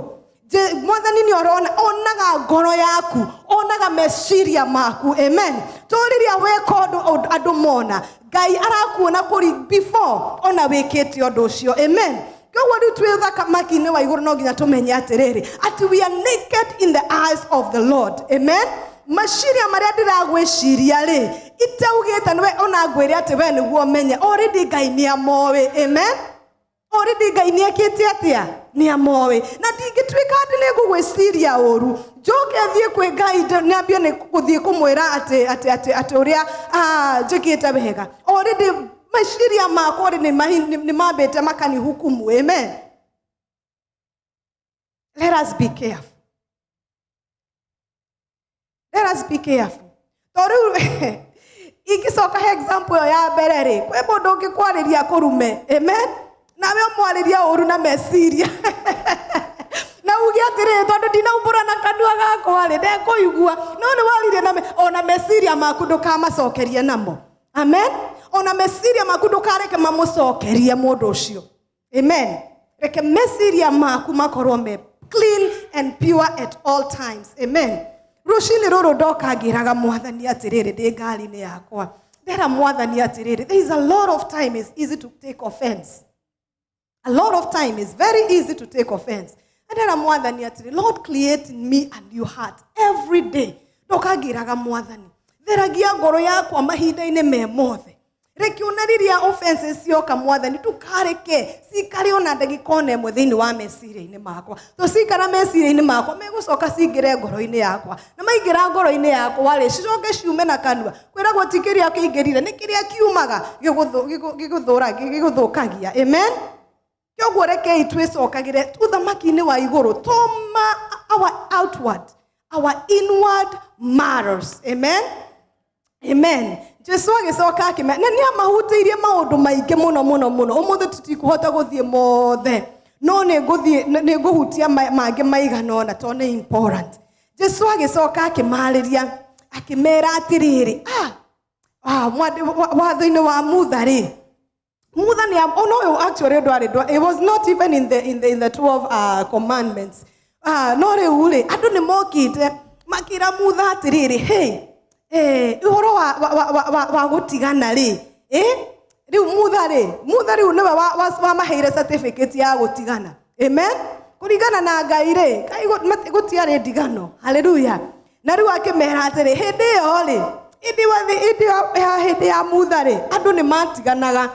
Mwathani nĩ arona, onaga ngoro yaku, onaga meciria maku. Amen. To rĩrĩa weka ũndũ andũ mona, Ngai arakuona kũri before ona wĩkĩte ũndũ ũcio. Amen. Koguo rĩu twĩ ũthamaki-inĩ wa igũrũ, no nginya tũmenye atĩrĩrĩ, atĩ we are naked in the eyes of the Lord. Amen. Meciria marĩa ndĩragwĩciria rĩ, itaugĩte nĩwe ona ngwĩre atĩ we nĩguo ũmenye, already Ngai nĩ amoĩ. Amen. Already Ngai nĩ ekĩte atĩa? Nĩ amoĩ. Na ndingĩtuĩka atĩ nĩ ngũgwĩciria ũru, njoke thiĩ kwĩ Ngai, nyambie nĩ gũthiĩ kũmwĩra atĩ ũrĩa njĩkĩte wega. Already meciria makwa already nĩ mambĩte makanihukumu. Amen. Let us be careful. Let us be careful. To rĩu ingĩcoka he example ĩyo ya mbere rĩ, kwĩ mũndũ ũngĩkwarĩria kũrume, amen, nawe ũmwarĩria ũru na meciria na uge atĩrĩrĩ, tondũ ndinaumbũra na kanua gakwa rĩ, ndekũigua. No nĩ waririe na ona meciria maku ndũkamacokerie namo. Amen. Ona meciria maku ndũkareke mamũcokerie mũndũ ũcio. Amen. Reke meciria maku makorwo me clean and pure at all times. Amen. Rũcinĩ rũrũ ndoka ngĩraga Mwathani atĩrĩrĩ, ndĩ ngari-inĩ yakwa, ndera Mwathani atĩrĩrĩ, there is a lot of time it's easy to take offense. A lot of time it's very easy to take offense. Ndera Mwathani atĩrĩ, "Lord, create in me a new heart every day." Ndoka ngĩraga Mwathani, theragia ngoro yakwa mahinda-inĩ me mothe. Reke ona rĩrĩa offenses cioka, Mwathani, ndũkareke cikare ona ndagĩka ona ĩmwe thĩinĩ wa meciria-inĩ makwa. To cikara meciria-inĩ makwa, megũcoka cingĩre ngoro-inĩ yakwa, na maingĩra ngoro-inĩ yakwa rĩ, cicoke ciume na kanua. Kwĩragwo ti kĩrĩa kĩingĩrire, nĩ kĩrĩa kiumaga gĩgũthũkagia. Amen. Kĩoguo rekei twĩcokagĩre ũthamaki-inĩ wa igũrũ. Toma our outward, our inward matters. Amen, amen. Jesu agĩcoka akĩmera, na nĩ amahutĩirie maũndũ maingĩ mũno mũno mũno. Ũmũthĩ tũtikũhota gũthiĩ mothe, no nĩ ngũthiĩ, nĩ ngũhutia mangĩ maigana ũna tondũ nĩ important. Jesu agĩcoka akĩmarĩria, akĩmera atĩrĩrĩ, watho-inĩ wa Mutha rĩ, Mutha nĩ oh no, actually ndwarĩ it was not even in the 12 commandments. No rĩu rĩ, andũ nĩ mokĩte makĩra Mutha atĩrĩrĩ, hey, ũhoro wa gũtigana rĩ, rĩu Mutha rĩ, Mutha rĩu nĩwe wamaheire certificate ya gũtigana. Amen. Kũringana na Ngai rĩ, Ngai gũtiarĩ ndigano. Haleluya. Na rĩu akĩmera atĩrĩ, hĩndĩ ĩyo rĩ, hĩndĩ ya Mutha rĩ, andũ nĩ matiganaga,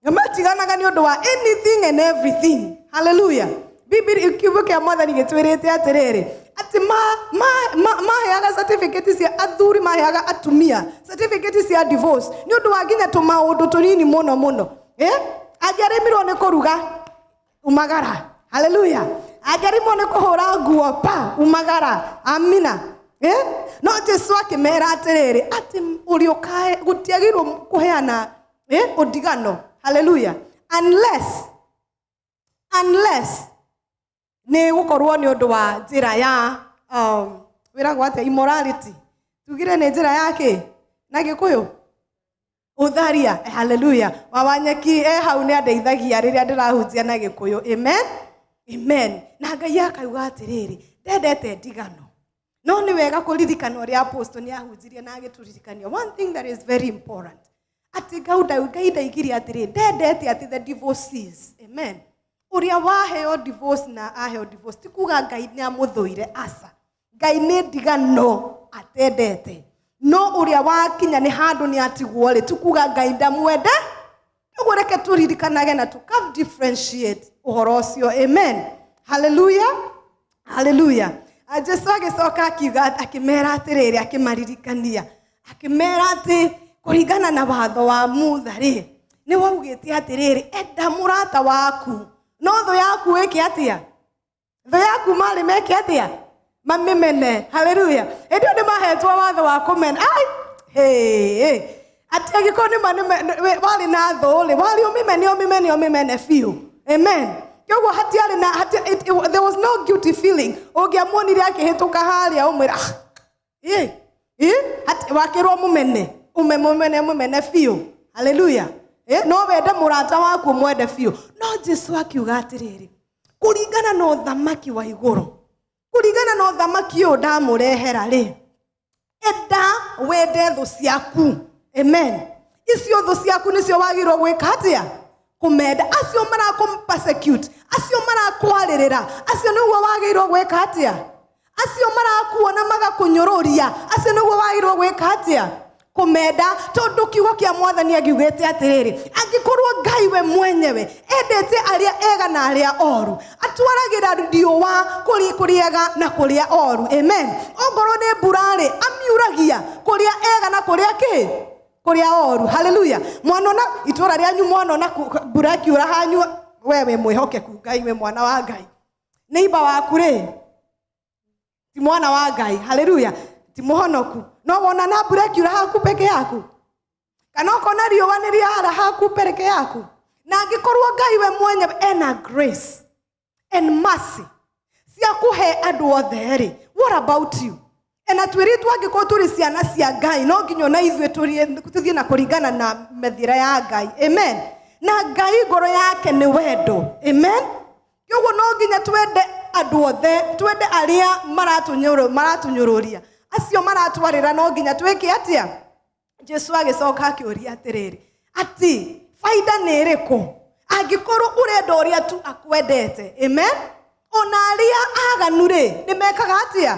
na matiganaga nĩ ũndũ wa anything and everything. Haleluya. Bibili, kiugo kĩa Mwathani gĩtwĩrĩte atĩrĩrĩ, atĩ maheaga certificate cia athuri, maheaga atumia certificate cia divorce nĩ ũndũ wa nginya tũmaũndũ tũnini mũno mũno. Angĩarĩmirwo nĩ kũruga, umagara. Haleluya. Angĩarimwo nĩ kũhũra nguo, pa umagara. Amina. No Jesu akĩmera atĩrĩrĩ, atĩ ũrĩa ũkae gũtiagĩrĩirwo kũheana ũndigano. Haleluya. Unless nĩ gũkorwo nĩ ũndũ wa njĩra ya wĩragwo atĩa, immorality, tugire nĩ njĩra ya kĩ na Gĩkũyũ, ũtharia. Haleluya. Wawanyeki hau nĩ andeithagia rĩrĩa ndĩrahunjia na Gĩkũyũ. Amen, amen. Na Ngai akauga atĩrĩrĩ, ndendete ndigano. No nĩ wega kũririkana ũrĩa apostle nĩ ahunjirie na agĩtũririkania one thing that is very important, atĩ Ngai ndaigire atĩrĩ, ndendete atĩ the divorcees. Amen. Ũrĩa waheo divorce na aheo divorce, ti kuga Ngai nĩ amũthũire, aca. Ngai nĩ ndigano atendete, no ũrĩa wakinya nĩ handũ nĩ atigwo rĩ, ti kuga Ngai ndamwende. Ũguo reke tũririkanage na tũka differentiate ũhoro ũcio. Amen. Haleluya, haleluya. Jesu agĩcoka akiuga, akĩmera atĩrĩrĩ, akĩmaririkania, akĩmera atĩ kũringana na watho wa Mutha rĩ, nĩ waugĩte atĩrĩrĩ, enda mũrata waku, no thũ yaku ĩke atĩa? Thũ yaku marĩ meke atĩa? Mamĩmene. Haleluya. Hĩndĩ ĩyo nĩ mahetwo watho wa kũmena. Ai hey, atĩ angĩkorwo nĩ ma warĩ na thũ rĩ, warĩ ũmĩmene, ũmĩmene, ũmĩmene biũ. Amen. Koguo hatiarĩ na there was no guilty feeling. Ũngĩamuonire akĩhĩtũka harĩa, ũmwĩra, "Ah, ĩ ĩ," wakĩrwo mũmene, ũmemũmene, mũmene biũ. Haleluya. No wende mũrata waku, mwende biũ. No Jesu akiuga atĩrĩrĩ, kũringana na ũthamaki wa igũrũ, kũringana na ũthamaki ũyũ ndamũrehera rĩ, enda wende thũ ciaku. Amen. Icio thũ ciaku nĩcio wagĩrĩirwo gwĩka atĩa? Kũmenda. Acio marakũ persecute, acio marakwarĩrĩra, acio nĩguo wagĩrĩirwo gwĩka atĩa? Acio marakuona magakũnyũrũria, acio nĩguo wagĩrĩirwo gwĩka atĩa? Kũmenda. Tondũ kiugo kĩa Mwathani angiugĩte atĩrĩrĩ, angĩkorwo Ngai we mwenyewe endete arĩa ega na arĩa oru, atwaragĩra riũa kũrĩ ega na kũrĩa oru. Amen. Ongorwo nĩ mbura rĩ, amiuragia kũrĩa ega na kũrĩa kĩ, kũrĩa oru. Haleluya. Mwanona itũra rĩanyu, mwanona mbura ĩkiura hanyu, we wĩ mwĩhokeku Ngai, wĩ mwana wa Ngai. Neighbor waku rĩ, ti mwana wa Ngai. Haleluya. Ti mũhonoku. No wona na mbura ĩkiura haku peke yaku, kana ũkona riũa nĩ rĩara haku peke yaku. Na angĩkorwo Ngai we mwenyewe ena grace and mercy cia kũhe andũ othe rĩ, what about you? Ena twĩrĩtwo angĩkorwo tũrĩ ciana cia Ngai, no nginya ona ithuĩ tũthiĩ na kũringana na mĩthiĩre ya Ngai. Amen. Na Ngai ngoro yake nĩ wendo. Amen. Koguo no nginya twende andũ othe, twende arĩa maratũnyũrũria, acio maratwarĩra, no nginya twĩke atĩa? Jesu agĩcoka akĩũria atĩrĩrĩ, atĩ baida nĩ ĩrĩkũ angĩkorwo ũrenda ũrĩa tu akwendete? Amen. Ona arĩa aganu rĩ, nĩ mekaga atĩa?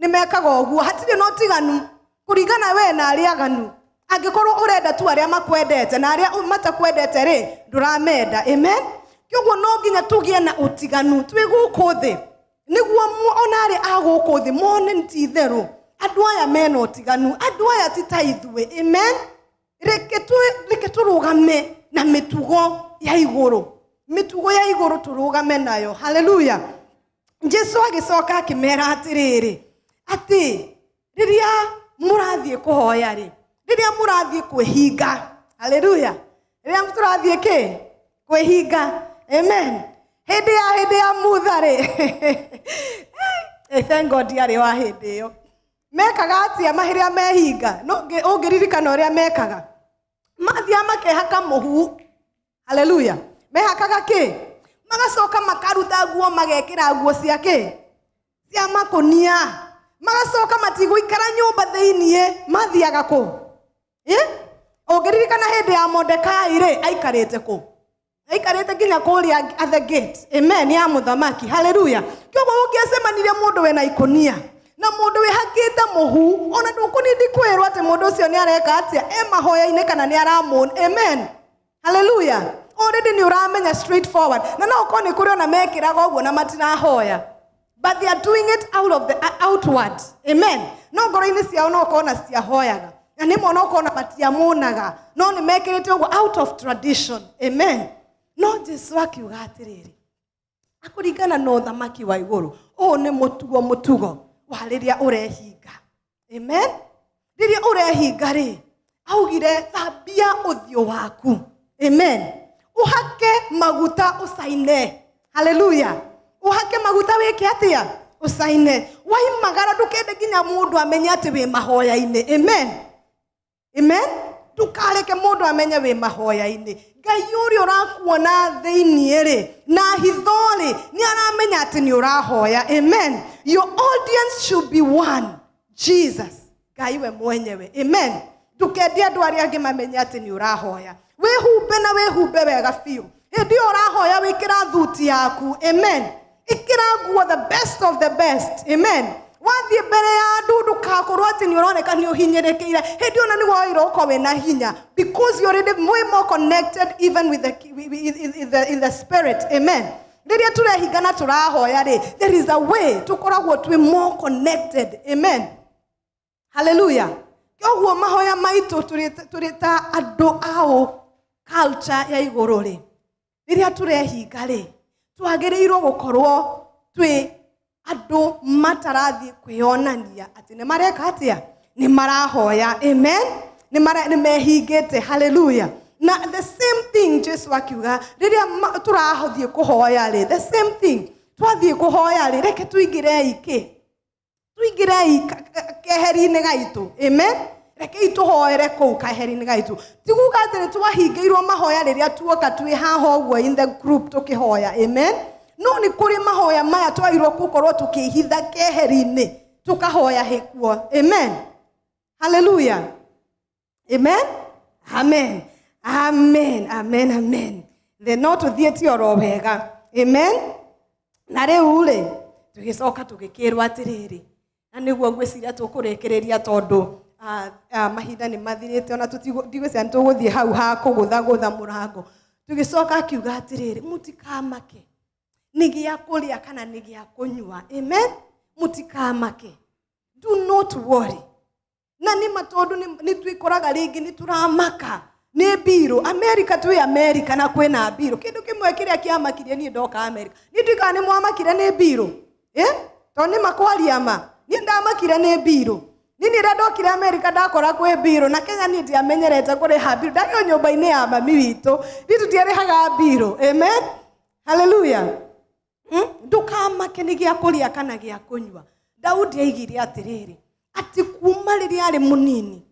Nĩ mekaga ũguo. Hatirĩ na ũtiganu kũringana we na arĩa aganu, angĩkorwo ũrenda tu arĩa makwendete, na arĩa matakwendete rĩ, ndũramenda. Amen. Koguo no nginya tũgĩe na ũtiganu twĩ gũkũ thĩ, nĩguo ona arĩa a gũkũ thĩ mone ti itherũ andũ aya mena ũtiganu, andũ aya ti ta ithuĩ. Amen. Reke tũrũgame na mĩtugo ya igũrũ, mĩtugo ya igũrũ tũrũgame nayo. Haleluya. Jesu agĩcoka akĩmera atĩrĩrĩ, atĩ rĩrĩa mũrathiĩ kũhoya rĩ, rĩrĩa mũrathiĩ kwĩhinga. Haleluya. Rĩrĩa tũrathiĩ kĩ? Kwĩhinga. Amen. Hĩndĩ ya Mutha rĩ, thank God yarĩ wa hĩndĩ ĩyo, mekaga atĩa mahĩrĩa mehinga? No ũngĩririkana ũrĩa mekaga, mathiaga makehaka mũhu. Haleluya. Mehakaga kĩ? Magacoka makaruta nguo, magekĩra nguo cia kĩ? Cia makũnia. Magacoka matigũikara nyũmba thĩiniĩ, mathiaga kũ? Ũngĩririkana hĩndĩ ya Mordekai rĩ, aikarĩte kũ? Aikarĩte nginya kũrĩa at the gate, amen, ya mũthamaki. Haleluya. Koguo ũngĩacemanirie mũndũ wĩna ikũnia, Na mũndũ wĩhakĩte mũhu, ona ndũkũnindi kwĩrwo atĩ mũndũ ũcio nĩ areka atĩa, e mahoya-inĩ kana nĩ aramũn. Amen, haleluya. Already nĩ ũramenya straight forward. Na no ũkorwo nĩ kũrĩ ona mekĩraga ũguo na matirahoya, but they are doing it out of the outward. Amen. No ngoro-inĩ ciao no ũkorwo na ciahoyaga, na nĩ mona ũkorwo na matiamunaga, no nĩ mekĩrĩte ũguo out of tradition. Amen. No Jesu akiuga atĩrĩrĩ, akũringana na ũthamaki wa igũrũ, ũũ nĩ mũtugo, mũtugo wa rĩrĩa ũrehinga. Amen. Rĩrĩa ũrehinga rĩ, augire thambia ũthiũ waku. Amen. Ũhake maguta, ũcaine. Haleluya. Ũhake maguta, wĩke atĩa? Ũcaine. Waimagara, ndũkende nginya mũndũ amenye atĩ wĩ mahoya-inĩ. Amen, amen. Ndũkareke mũndũ amenye wĩ mahoya-inĩ. Ngai ũrĩa ũrakuona thĩiniĩ rĩ, na hitho rĩ, nĩ aramenya atĩ nĩ ũrahoya. Amen. Your audience should be one, Jesus, Ngai we mwenyewe. Amen. Ndũkendie andũ arĩa angĩ mamenye atĩ nĩ ũrahoya. Wĩhumbe na wĩhumbe wega biũ hĩndĩ ĩyo ũrahoya. Wĩkĩra thuti yaku. Amen. Ĩkĩra nguo the best of the best. Amen. Wathiĩ mbere ya andũ, ndũgakorwo atĩ nĩ ũroneka nĩ ũhinyĩrĩkĩire. Hĩndĩ ĩyo na nĩguo wagĩrĩirwo gũkorwo wĩna hinya, because you're already way more connected even with the, in the spirit. Amen. Rĩrĩa tũrehinga na tũrahoya rĩ, there is a way tũkoragwo twĩ more connected. Amen, haleluya. Koguo mahoya maitũ tũrĩ ta andũ ao culture ya igũrũ rĩ, rĩrĩa tũrehinga rĩ, twagĩrĩirwo gũkorwo twĩ andũ matarathiĩ kwĩyonania atĩ nĩ mareka atĩa, nĩ marahoya. Amen. Nĩ mehingĩte. Haleluya. Na the same thing Jesu akiuga, rĩrĩa tũrathiĩ kũhoya rĩ, the same thing, twathiĩ kũhoya rĩ, reke tũingĩrei kĩ, tũingĩrei keheri-inĩ gaitũ. Amen. Rekei tũhoere kũu keheri-inĩ gaitũ. Ti kuga atĩ nĩ twahingĩirwo mahoya rĩrĩa tuoka twĩ haha ũguo in the group tũkĩhoya. Amen. No nĩ kũrĩ mahoya maya twagĩrĩirwo gũkorwo tũkĩhitha keheri-inĩ, tũkahoya hĩkuo. Amen, haleluya. Amen, amen, amen, amen, amen. The no tũthiĩte oro wega. Amen. Na rĩu rĩ, tũgĩcoka tũgĩkĩrwo atĩrĩrĩ, na nĩguo ngwĩciria tũkũrĩkĩrĩria, tondũ mahinda nĩ mathirĩte, ona ndigwĩciria nĩ tũgũthiĩ hau ha kũgũthagũtha mũrango. Tũgĩcoka akiuga atĩrĩrĩ, mũtikamake nĩ gĩa kũrĩa kana nĩ gĩa kũnyua. Amen. Mũtikamake, do not worry. Na nĩ ma, tondũ nĩ twĩkoraga rĩngĩ nĩ tũramaka nĩ mbirũ Amerika. Twĩ Amerika na kwĩna mbirũ. Kĩndũ kĩmwe kĩrĩa kĩamakirie niĩ ndoka Amerika, niĩ ndikaga nĩ mwamakire nĩ mbirũ, eh? Tondũ nĩ makwaria ma, niĩ ndamakire nĩ mbirũ. Niĩ rĩrĩa ndokire Amerika, ndakora kwĩ mbirũ. Na Kenya niĩ ndiamenyerete kũrĩha mbirũ. Ndagĩo nyũmba-inĩ ya mami witũ, niĩ tũtiarĩhaga mbirũ. Amen, haleluya. Ndũkamake nĩ gĩa kũrĩa kana gĩa kũnyua. Daudi aigire atĩrĩrĩ, atĩ kuma rĩrĩa arĩ mũnini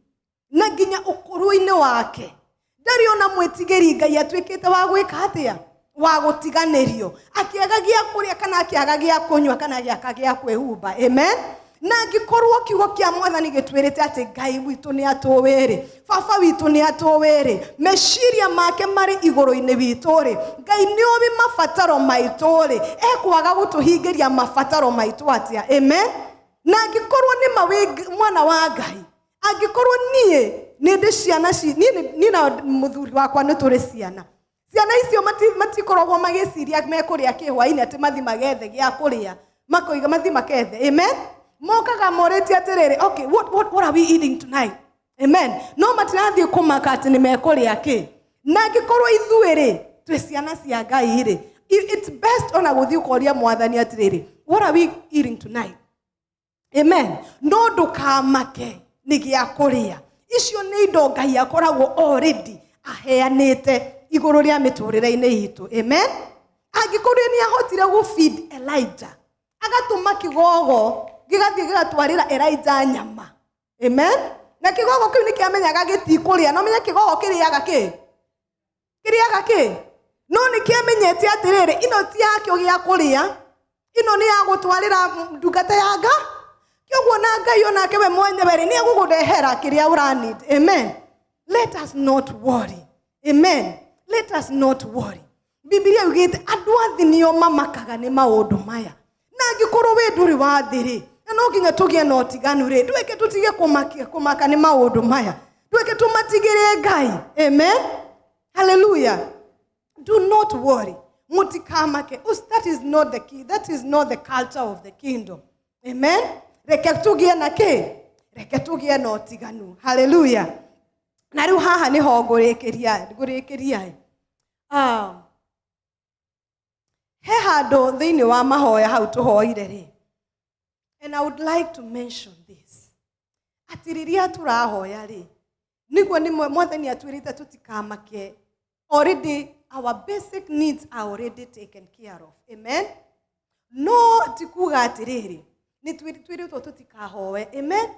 na nginya ũkũrũ-inĩ wake, ndarĩ ona mwĩtigĩri Ngai atuĩkĩte wa gwĩka atĩa, wa gũtiganĩrio, akĩaga gĩa kũrĩa kana akĩaga gĩa kũnyua kana agĩaka gĩa kwĩhumba. Amen. Na angĩkorwo kiugo kĩa Mwathani gĩtwĩrĩte atĩ Ngai witũ nĩ atũwĩrĩ, baba witũ nĩ atũwĩrĩ, meciria make marĩ igũrũ-inĩ witũ rĩ, Ngai nĩ ũĩ mabataro maitũ rĩ, ekwaga gũtũhingĩria mabataro maitũ atĩa? Amen. Na angĩkorwo nĩ ma wĩ mwana wa Ngai, angĩkorwo niĩ nĩ ndĩ ciana niĩ niĩ na mũthuri wakwa nĩ tũrĩ ciana, ciana icio matikoragwo magĩciria mekũrĩa kĩ hwainĩ, atĩ mathi magethe gĩa kũrĩa, makoiga mathi makethe. Amen. Mokaga morĩtie atĩrĩrĩ, "Okay, what are we eating tonight?" Amen. No matirathiĩ kũmaka atĩ nĩ mekũrĩa kĩ. Na angĩkorwo ithuĩ rĩ, twĩ ciana cia Ngai rĩ, it's best ona gũthiĩ ũkoria Mwathani atĩrĩrĩ, "What are we eating tonight?" Amen. No ndũkamake nĩ gĩa kũrĩa. Icio nĩ indo Ngai akoragwo already aheanĩte igũrũ rĩa mĩtũrĩre-inĩ itũ. Amen. Angĩkorwo nĩ ahotire gũ feed Elijah, agatũma kĩgogo gĩgathiĩ gĩgatwarĩra Elijah nyama. Amen. Na kĩgogo kĩu nĩ kĩamenyaga gĩtikũrĩa. No menye kĩgogo kĩrĩaga kĩ, kĩrĩaga kĩ, no nĩ kĩamenyete atĩrĩrĩ, ĩno ti yakĩo gĩa kũrĩa, ĩno nĩ ya gũtwarĩra ndungata ya nga. Kĩoguo na Ngai onake we mwenyewe rĩ, nĩ egũkũrehera kĩrĩa ũra need. Amen. Let us not worry. Amen. Let us not worry. Bibilia yugĩte andũ a thĩ nĩo mamakaga nĩ maũndũ maya. Na angĩkorwo wĩ ndũrĩ wa thĩ rĩ, Na no nginya tũgĩe na ũtiganu rĩ, ndwĩke tũtige kũmaka nĩ maũndũ maya, ndwĩke tũmatigĩre Ngai. Amen, hallelujah. Do not worry, mũtikamake. That is not the key. That is not the culture of the kingdom. Amen. Reke tũgĩe na kĩ? Reke tũgĩe na ũtiganu. Hallelujah. Na rĩu haha nĩho ngũrĩkĩria. He handũ thĩinĩ wa mahoya hau tũhoire rĩ, and I would like to mention this, atĩ rĩrĩa tũrahoya rĩ, nĩguo nĩ Mwathani atwĩrĩte tũtikamake. Already our basic needs are already taken care of. Amen. No ti kuga atĩrĩrĩ, nĩ twĩrĩtwo tũtikahoe. Amen.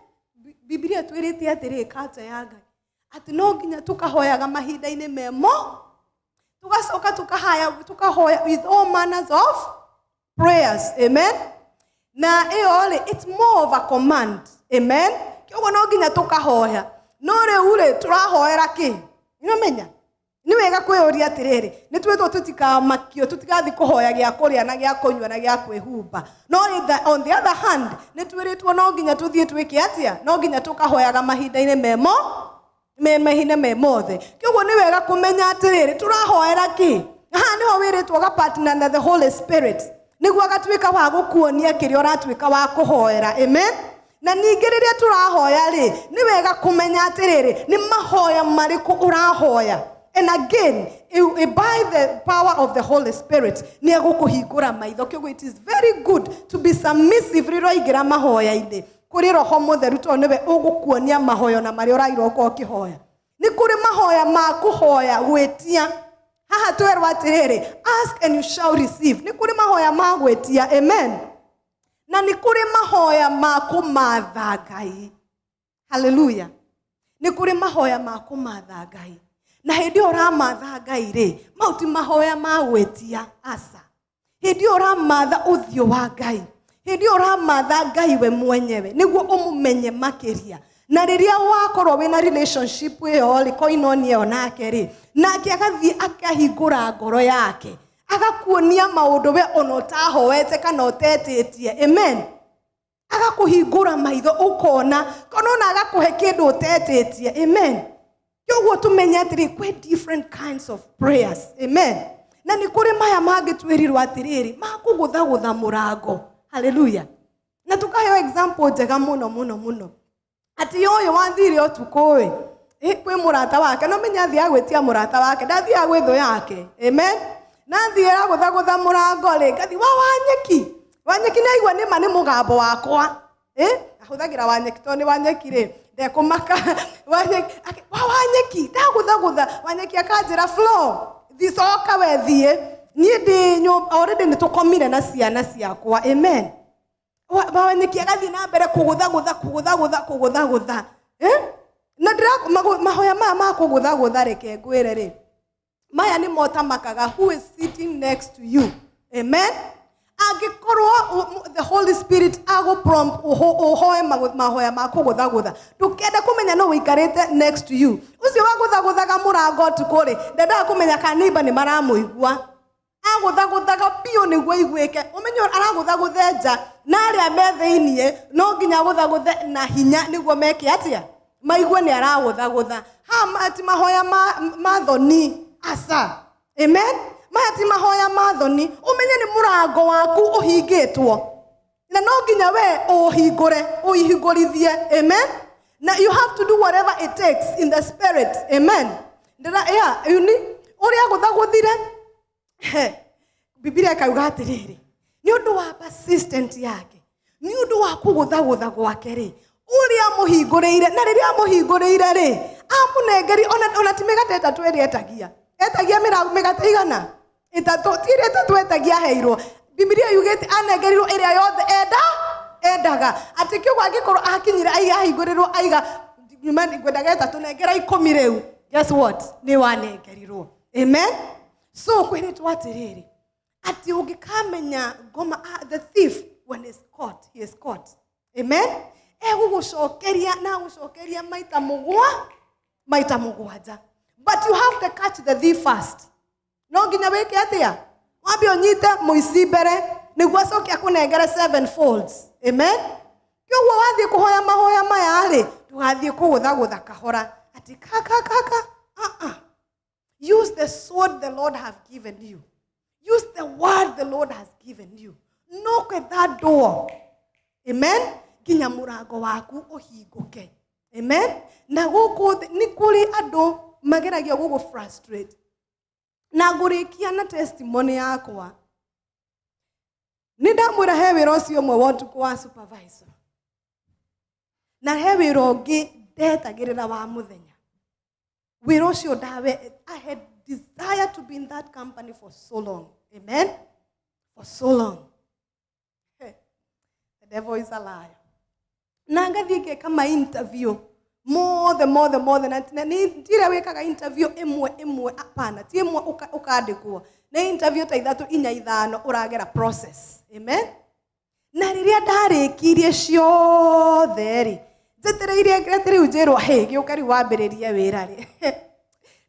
Bibilia twĩrĩte atĩrĩrĩ, culture ya Ngai, atĩ no nginya tũkahoyaga mahinda-inĩ memo, tugacoka tukahaya, tukahoya with all manners of prayers. Amen. Na ĩyo rĩ, it's more of a command. Amen. Kĩoguo no nginya tũkahoya, no rĩu rĩ, tũrahoera kĩ? Nĩũmenya nĩ wega kwĩyũria atĩrĩrĩ, nĩ twĩtwo tũtikamakio, tũtigathiĩ kũhoya gĩa kũrĩa na gĩa kũnyua na gĩa kwĩhumba, no on the other hand nĩ twĩrĩtwo no nginya tũthiĩ twĩke atĩa? No nginya tũkahoyaga mahinda-inĩ memo me mahinda me mothe. Kĩoguo nĩ wega kũmenya atĩrĩrĩ, tũrahoera kĩ? Haha nĩho wĩrĩtwo gapartner na the Holy Spirit, nĩguo agatuĩka wa gũkuonia kĩrĩa ũratuĩka wa kũhoera. Amen. Na ningĩ rĩrĩa tũrahoya rĩ, nĩ wega kũmenya atĩrĩrĩ, nĩ mahoya marĩkũ ũrahoya. And again, by the power of the Holy Spirit nĩ egũkũhingũra maitho. Kĩoguo it is very good to be submissive rĩrĩa ũraingĩra mahoya-inĩ kũrĩ Roho Mũtheru, tondũ nĩwe ũgũkuonia mahoya na marĩa ũrairwo ũkorwo ũkĩhoya. Nĩ kũrĩ mahoya ma kũhoya gwĩtia. Haha twerwo atĩrĩrĩ, "Ask and you shall receive." Nĩ kũrĩ mahoya ma gwĩtia. Amen. Na nĩ kũrĩ mahoya ma kũmatha Ngai. Haleluya. Nĩ kũrĩ mahoya ma kũmatha Ngai, na hĩndĩ ĩyo ũramatha Ngai rĩ, mau ti mahoya ma gwĩtia, aca. Hĩndĩ ĩyo ũramatha ũthiũ wa Ngai, hĩndĩ ĩyo ũramatha Ngai we mwenyewe nĩguo ũmũmenye makĩria. Na rĩrĩa wakorwo wĩna relationship ĩyo rĩ, koinonia ĩyo nake rĩ, nake agathiĩ akahingũra ngoro yake, agakuonia maũndũ we ona ũtahoete kana ũtetĩtie. Amen. Agakũhingũra maitho ũkona, kana ona agakũhe kĩndũ ũtetĩtie. Amen. Kĩoguo tũmenye atĩrĩ, kwĩ different kinds of prayers. Amen. Na nĩ kũrĩ maya mangĩ twĩrirwo atĩrĩrĩ, ma kũgũthagũtha mũrango. Haleluya. Na tũkaheo example njega mũno mũno mũno, atĩ ũyũ wathire ũtukũ ĩ kwĩ mũrata wake. No menya athiaga gwĩtia mũrata wake, ndathiaga gwĩ thũ yake. Amen. Na athiĩ agũthagũtha mũrango rĩ, ngathi wa Wanyeki. Wanyeki nĩ aigua nĩma nĩ mũgambo wakwa. Ahũthagĩra Wanyeki tondũ nĩ Wanyeki rĩ, ndekũmaka. Wanyeki wa Wanyeki, ndagũthagũtha Wanyeki akanjĩra, "Flo, thicoka we, thiĩ, niĩ ndĩ nyũmba already, nĩ tũkomire na ciana ciakwa." Amen. Wanyeki agathiĩ na mbere kũgũthagũtha, kũgũthagũtha, kũgũthagũtha. Na mahoya maya ma kũgũthagũtha, reke ngwĩre rĩ, maya nĩ motamakaga who is sitting next to you. Amen. Angĩkorwo the Holy Spirit agũprompt ũhoe mahoya ma kũgũthagũtha, ndũkende kũmenya no ũikarĩte next to you. Ũcio wagũthagũthaga mũrango ũtukũ rĩ, ndendaga kũmenya kana neighbor nĩ maramũigua. Agũthagũthaga biũ nĩguo iguĩke. Ũmenye aragũthagũthe nja na arĩa me thĩiniĩ, no nginya agũthagũthe na hinya nĩguo meke atĩa? Maigue nĩ aragũthagũtha. Haha ti mahoya ma thoni, aca. Amen. Maya ti mahoya ma thoni. Ũmenye nĩ mũrango waku ũhingĩtwo, na no nginya we ũhingũre, ũihingũrithie. Amen. Na you have to do whatever it takes in the spirit. Amen. Ndĩra yeah, uni ũrĩa agũthagũthire. Bibilia ĩkauga atĩrĩrĩ, nĩ ũndũ wa persistent yake, nĩ ũndũ wa kũgũthagũtha gwake rĩ, ũrĩa amũhingũrĩire, na rĩrĩa amũhingũrĩire rĩ, amũnengeri ona ti mĩgate ĩtatũ ĩrĩa etagia, etagia mĩgate 300, ti ĩrĩa ĩtatũ etagia aheirwo. Bibilia yugĩte anengerirwo ĩrĩa yothe endaga, atĩ kĩoguo angĩkorwo akinyire aiga ahingũrĩrwo aiga nyuma ngwendaga ĩtatũ, nengera 10 rĩu, guess what? Nĩ wanengerirwo. Amen. So kwĩrĩtwo atĩrĩrĩ, atĩ ũngĩkamenya ngoma, the thief, when is caught, he is caught. Amen. Egũgũcokeria na agũcokeria maita mũgwanja, but you have to catch the thief first. No nginya wĩke atĩa? Wambe ũnyite mũici mbere nĩguo acoke akũnengere seven folds. Amen. Kĩoguo wathiĩ kũhoya mahoya maya rĩ, ndũgathiĩ kũgũthagũtha kahora atĩ ka ka ka uh-uh. Use the sword the Lord have given you. Use the word the Lord has given you. Knock at that door. Amen. Nginya mũrango waku ũhingũke. Amen. Na gũkũ thĩ nĩ kũrĩ andũ mageragia gũgũ frustrate. Na ngũrĩkia na testimony yakwa. Nĩ ndamwĩra he wĩra ũcio ũmwe wa ũtukũ wa supervisor. Na he wĩra ũngĩ ndetagĩrĩra wa mũthenya. Wĩra ũcio ndawe, I had desired to be in that company for so long. Amen. For so long. Hey, the devil is a liar. Na ngathiĩ ngeka ma interview mothe mothe mothe, na nĩ tira wĩkaga interview ĩmwe ĩmwe, hapana, ti ĩmwe ũkandĩkwo, nĩ interview ta ithatũ, inya, ithano ũragera process. Amen. Na rĩrĩa ndarĩkirie ciothe rĩ, njetereire atĩ rĩu njĩrwo, "Hĩ, gĩũka rĩu wambĩrĩrie wĩra" rĩ,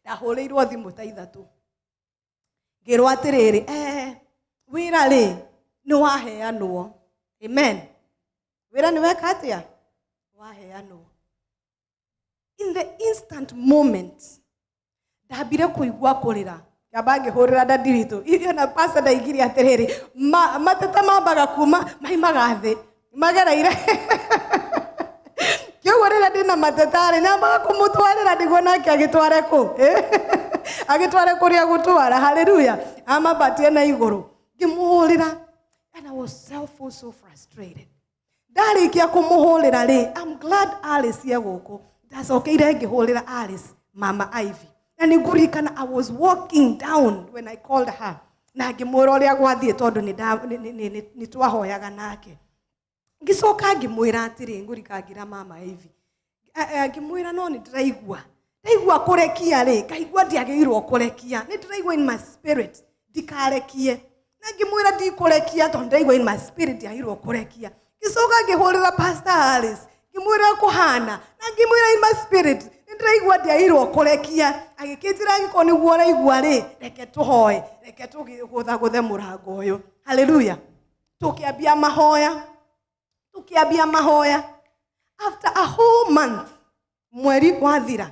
ndahũrĩirwo thimũ ta ithatũ, ngĩrwo atĩrĩrĩ, "Wĩra rĩ nĩ waheanwo." Amen. Wĩra nĩ weka atĩa? Waheanwo. In the instant moment ndambire kũigua kũrĩra, ngamba ngĩhũrĩra dadi witũ irio na pasta. Ndaigire atĩrĩrĩ, mateta mambaga kuma maimaga thĩ magereire kĩoguo. Rĩrĩa ndĩna mateta rĩ, nyambaga kũmũtwarĩra nĩguo nake agĩtware kũ, agĩtware kũrĩa gũtwara. Haleluya. Amambatie na igũrũ. Ngĩmũhũrĩra and I was so, so, so frustrated. Ndarĩkia kũmũhũrĩra rĩ, I'm glad Alice ye gũkũ. Ndacokeire ngĩhũrĩra Alice, Mama Ivy, na nĩ ngũririkana I was walking down when I called her, na ngĩmwĩra ũrĩa gwathiĩ, tondũ nĩ twahoyaga nake. Ngĩcoka ngĩmwĩra atĩrĩ, ngũrika ngĩra Mama Ivy, ngĩmwĩra, "No nĩ ndĩraigua, ndaigua kũrekia rĩ, ngaigua ndiagĩrĩirwo kũrekia. Nĩ ndĩraigua in my spirit ndikarekie." Na ngĩmwĩra, "Ndikũrekia tondũ ndaigua in my spirit ndiagĩrĩirwo kũrekia." Ngĩcoka ngĩhũrĩra Pastor Alice, ngĩmwĩra kũhana, na ngĩmwĩra, "In my spirit nĩ ndĩraigua ndiagĩrĩirwo kũrekia." Agĩkĩnjĩra, "Angĩkorwo nĩguo ũraigua rĩ, reke tũhoe, reke tũgũthagũthe mũrango ũyũ." Haleluya. Tũkĩambia mahoya, tũkĩambia mahoya. After a whole month, mweri wathira,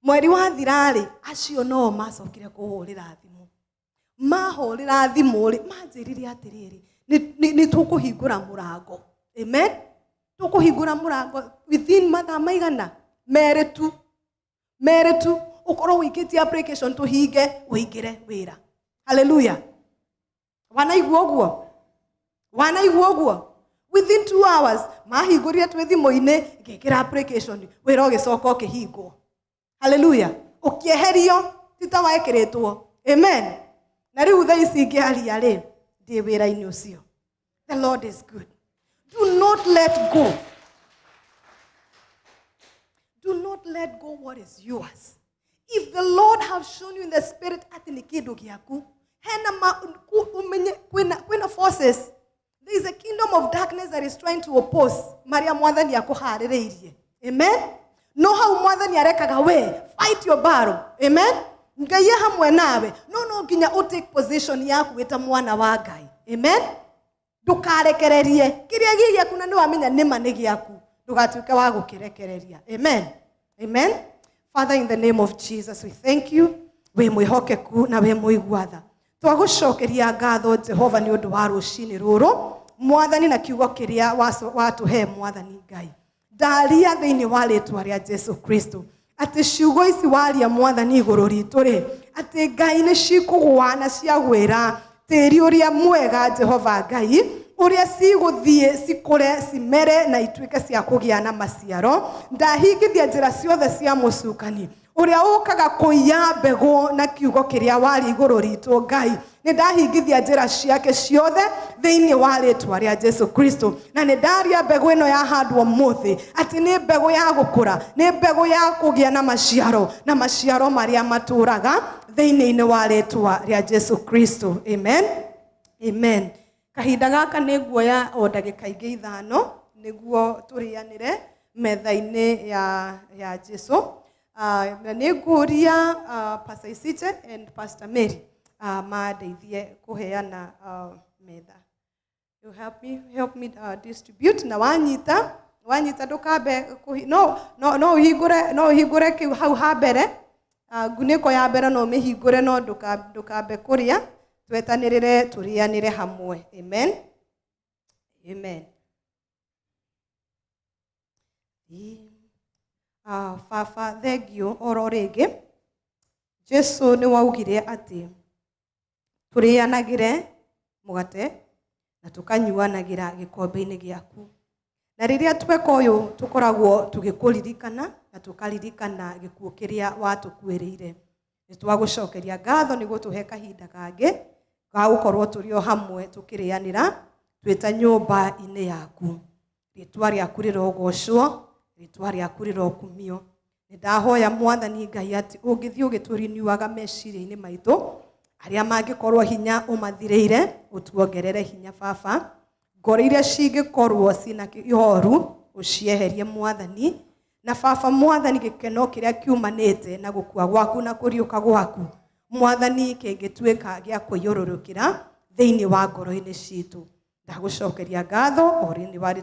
mweri wathira rĩ, acio no macokire kũhũrĩra thimũ. Mahũrĩra thimũ rĩ, manjĩrire atĩrĩrĩ, "Nĩ tũkũhingũra mũrango." Amen. "Tũkũhingũra mũrango within mathaa maigana 2 tu, 2 tu, ũkorwo wĩikĩtie application, tũhinge ũingĩre wĩra." Haleluya. Wanaigua ũguo? Wanaigua ũguo? Within 2 hours mahingũrire twĩ thimũ-inĩ, ngĩkĩra application, wĩra ũgĩcoka ũkĩhingwo. Haleluya. Ũkĩeherio ti ta wekĩrĩtwo. Amen. Na rĩu thaa ici ngĩaria rĩ, ndĩ wĩra-inĩ ũcio. The Lord is good. Do not let go. Do not let go what is yours. If the Lord have shown you in the spirit atĩ nĩ kĩndũ gĩaku, hena ma, umenye kwĩna forces. There is a kingdom of darkness that is trying to oppose marĩa Mwathani akũharĩrĩirie. Amen. No hau Mwathani arekaga we fight your battle. Amen. Ngai e hamwe nawe, no nginya ũ take position yaku wĩ ta mwana wa Ngai. Amen. Ndũkarekererie kĩrĩa gĩ gĩaku, na nĩ wamenya nĩma nĩ gĩaku, ndũgatuĩke wa gũkĩrekereria. Amen. Amen. Father, in the name of Jesus, we thank you. Wĩ mwĩhokeku na wĩ mũigua tha. Twagũcokeria ngatho, Jehova, nĩ ũndũ wa rũcinĩ rũrũ, Mwathani, na kiugo kĩrĩa watũhe. Mwathani Ngai, ndaria thĩinĩ wa rĩtwa rĩa Jesu Kristo atĩ ciugo ici waria, Mwathani, igũrũ ritũ rĩ, atĩ Ngai nĩ cikũgũa na ciagwĩra tĩri ũrĩa mwega, Jehova Ngai, ũrĩa cigũthiĩ cikũre, cimere na ituĩke cia kũgĩa na maciaro. Ndahingithia njĩra ciothe cia mũcukani ũrĩa ũkaga kũiya mbegũ na kiugo kĩrĩa waria igũrũ ritũ. Ngai, nĩ ndahingithia njĩra ciake ciothe thĩinĩ wa rĩtwa rĩa Jesu Kristo, na nĩ ndaria mbegũ ĩno yahandwo mũthĩ atĩ nĩ mbegũ ya gũkũra, nĩ mbegũ ya kũgĩa na maciaro, na maciaro marĩa matũraga thĩinĩ-inĩ wa rĩtwa rĩa Jesu Kristo. Amen. Amen. Kahinda gaka nĩ nguoya o ndagĩka ingĩ 5 nĩguo tũrĩanĩre metha-inĩ ya Jesu. Na nĩ ngũria Pastor Isiche and Pastor Mary mandeithie kũheana metha. You help me distribute. Na wanyita ndũkambe no no no ũhingũre, no ũhingũre kĩu hau ha mbere, ngunĩko ya mbere no ũmĩhingũre, no ndũkambe kũrĩa, twetanĩrĩre tũrĩanĩre hamwe. Amen, amen. Baba, thengiũ oro rĩngĩ. Jesu nĩ waugire atĩ tũrĩanagĩre mũgate na tũkanyuanagĩra gĩkombe-inĩ gĩaku, na rĩrĩa tweka ũyũ tũkoragwo tũgĩkũririkana na tũkaririkana gĩkuũ kĩrĩa watũkuĩrĩire. Nĩ twagũcokeria ngatho nĩ gũtũhe kahinda kangĩ ga gũkorwo tũrĩ o hamwe tũkĩrĩanĩra twĩ ta nyũmba-inĩ yaku. Rĩtwa rĩaku rĩrogocwo, rĩtwa rĩaku rĩrokumio. Nĩ ndahoya, Mwathani Ngai, atĩ ũngĩthiĩ ũgĩtũriniuaga meciria-inĩ maitũ, arĩa mangĩkorwo hinya ũmathirĩire, ũtuongerere hinya, Baba. Ngoro iria cingĩkorwo cina ihoru, ũcieherie, Mwathani. Na Baba Mwathani, gĩkeno kĩrĩa kiumanĩte na gũkua gwaku na kũriũka gwaku, Mwathani, kĩngĩtuĩka gĩa kũiyũrũrũkĩra thĩinĩ wa ngoro-inĩ citũ. Ndagũcokeria ngatho o rĩnĩ wa.